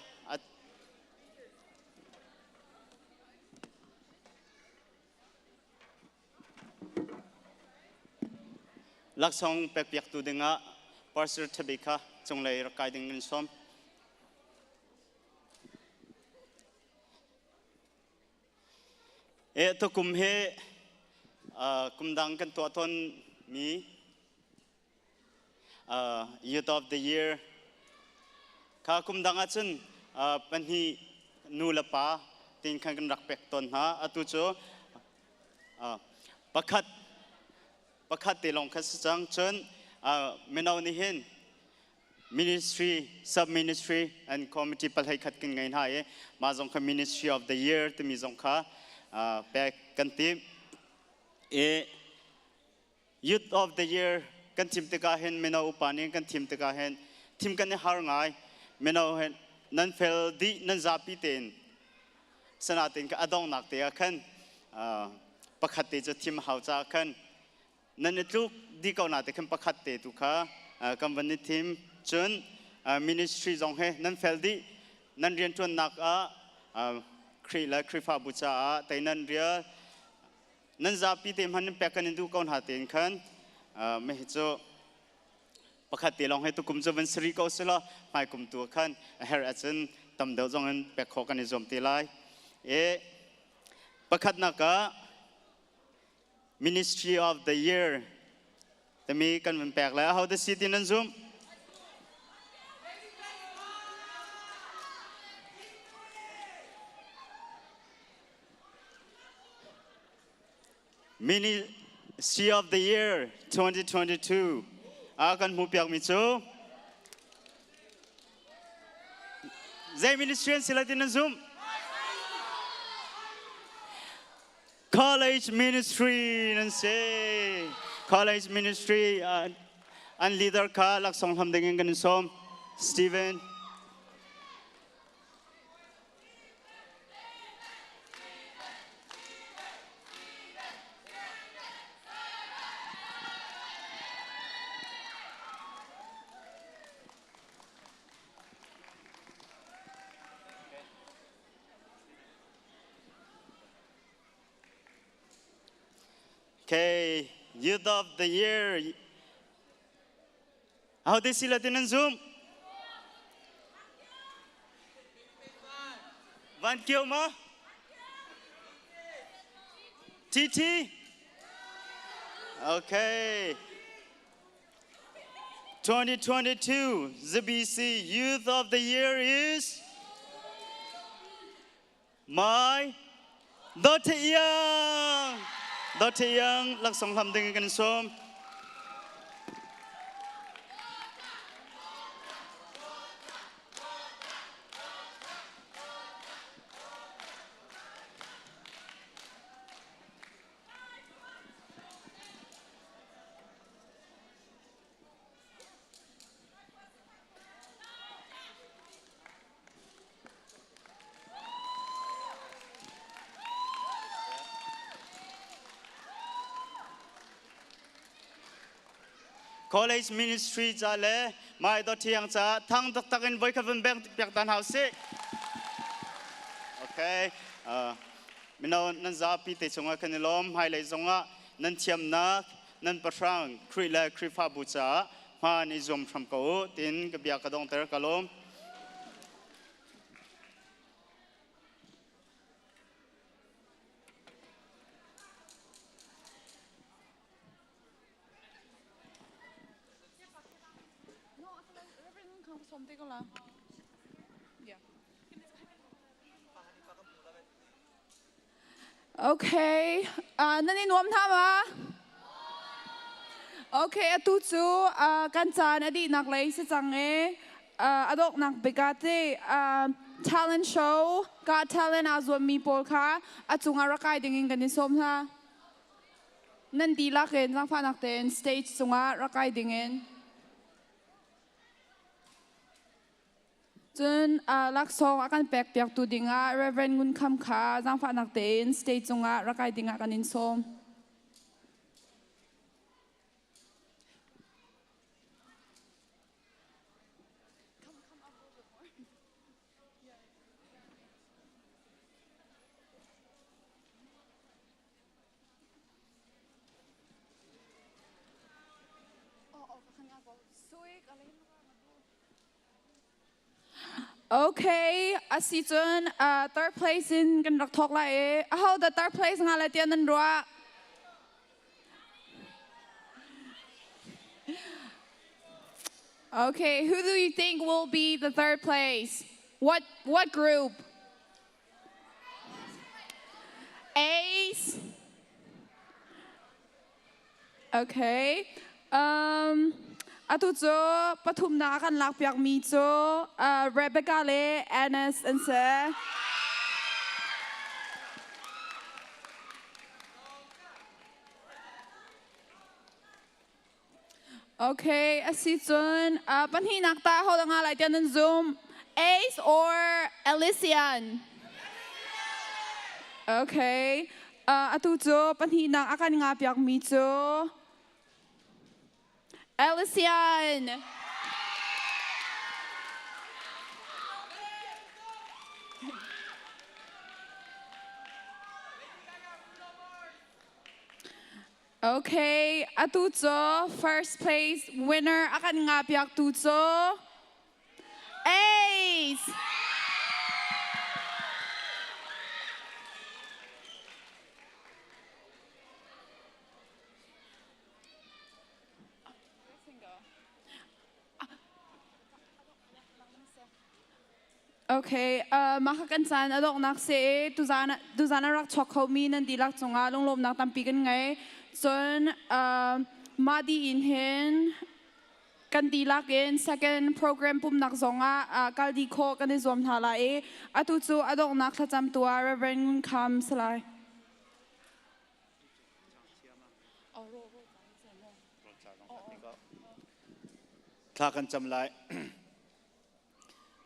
Laksawng pekpiaktu dingah Pastor Thabi kha cunglei rak kai ding in sawm. E tukum hi kum dang kan tuah tawn mi Youth of the Year kha kum dang ahcun pahnih nu le pa tin khan kan rak pek tawn hna. Atu cu pakhat pakhat te lawng kha si cang. Cun mino nih hin ministry, sub ministry and committee palhei khat kan ngei hna i mah zong kha Ministry of the Year timi zong kha pek kan tim. I Youth of the Year kan thim tikah hin mino upa nih kan thim tikah hin thim kan i har ngai. Mino hin nan fel dih nan zapi tein sanatin ka adongnak te ah khan pakhat te cu thim hau caah khan nan i tluk di ko na te khan pakhat te tu kha kan van i thim. Cun ministry zong he nan fel dih nan rianṭuannak ah Khrih le Khrihfabu caah tei nan rial nan zapi te hman in pek kan in duh ko hna tein khan meh cu pakhat te lawng he tukum cu van sari ko sila hmai kum tu khan a herh ahcun tam deuh zong in pek khawh kan i zuam te lai. E pakhatnak ah Ministry of the Year timi kan van pek lai. Aho da si ti nan zum? Ministry of the Year 2022 a kan hmuhpiakmi cu zei ministry an si lai ti nan zumh? College ministry nan si. College ministry an leader kha laksawng hlam ding in kan in sawm. Stephen. Okay, Youth of the Year. Ahote si la ti nan zum? Van Kio ma? TT? Okay. 2022 ZBC Youth of the Year is My Dawt Iang. Dawt Iang laksawng hlam ding in kan sawm. College ministry ca le mai dawt thiang ca thang taktak in voi khat vun beng piak tan hau si. Okay. Mino nan zapi te chungah kan i lawm hmailei zongah nan thiamnak nan pahrang Khrih le Khrihfabu caah hmaan i zuam hram ko u tiin ka bia ka dongter ka lawm. Okay, nan i nuam hna ma? Okay, atu cu kan caan a dihnak lei si cang i a donghnak bik ah te. Talent show, Got Talent aa zuammi pawl kha a cungah rak kai dingin kan in sawm hna. Nan dihlak in zaangfahnak tein stage cungah rak kai dingin. Cun laksawng a kan pek piaktu dingah Reverend Ngun Kham kha zaangfahnak tein stage cungah rak kai dingah kan in sawm. Okay, asi cun third place in kan rak thawk lai i aho dah third place nga lai tiah nan ruah? Okay, who do you think will be the third place? What group? Ace. Okay. Atu cu pathumnak a kan lakpiakmi cu Rebecca le Agnes an si. Okay, asi cun pahnihnak ta ho nga lai tiah nan zum? Ace or Elysian? Okay. Atu cu pahnihnak a kan nga piakmi cu Elysian. Okay, atu cu first place winner a kan nga piaktu cu Ace. Okay, mah kha kan caan a donghnak si i tuzaan tuzaan a rak chuak khomi nan dihlak cungah lunglawmnak tampi kan ngei. Cun mah dih in hin kan dihlak in second program pumnak zongah kal dih khawh kan i zuam hna lai i atu cu a donghnak thlacam tu ah Reverend Ngun Kham Salai. Thla kan cam lai.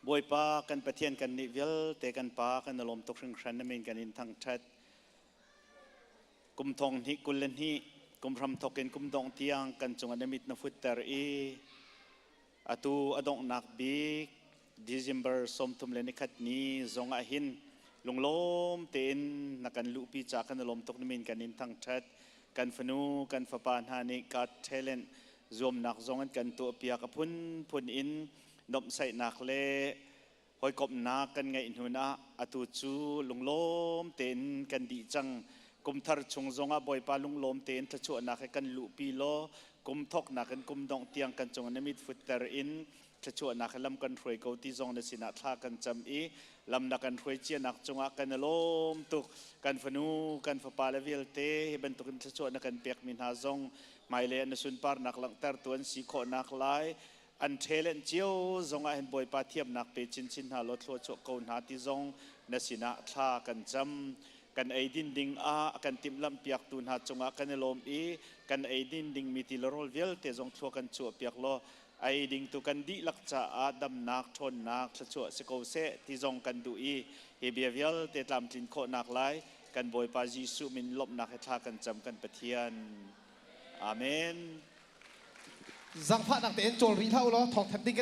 Bawipa kan Pathian kan nih vialte kan Pa kan i lawm tuk hringhran na min kan in thangṭhat. Kum thong hnih 22 kum hram thawk in kum dongh tiang kan cungah na mit na futter i atu a donghnak bik December 31 ni zong ah hin lunglawm tein na kan luhpi ca kan i lawm tuk na min kan in thangṭhat. Kan fanu kan fapa hna nih God talent zuamnak zong an kan tuahpiak a phunphun in nuamhsaihnak le hawikomhnak kan ngeih hnu ah atu cu lunglawm tein kan dih cang. Kum thar chung zongah Bawipa lunglawm tein thluachuahnak he kan luhpi law kum thawknak in kum dongh tiang kan cung na mit futter in thluachuahnak he lam kan hruai ko ti zong na sinah thla kan cam i lam na kan hruai cianak cungah kan i lawm tuk. Kan fanu kan fapa le vialte hi bantukin thluachuah na kan pekmi hna zong hmailei ah na sunparnak langhtertu an si khawhnak lai an talent cio zongah hin Bawipa thiamnak pe chinchin hna law thluachuah ko hna ti zong na sinah thla kan cam. Kan eidin ding ah kan timhlamh piaktu hna cungah kan i lawm i kan eidin dingmi ti le rawl vialte zong thlua kan chuah piak law ei dingtu kan dihlak caah damnak ṭhawnnak thluachuah si ko seh ti zong kan duh i hi bia vialte tlamtlin khawhnak lai kan Bawipa Jesuh min lawmhnak he thla kan cam kan Pathian. Amen. Zangfahnak tein cawl rih hlah u law thawngthan ding kan.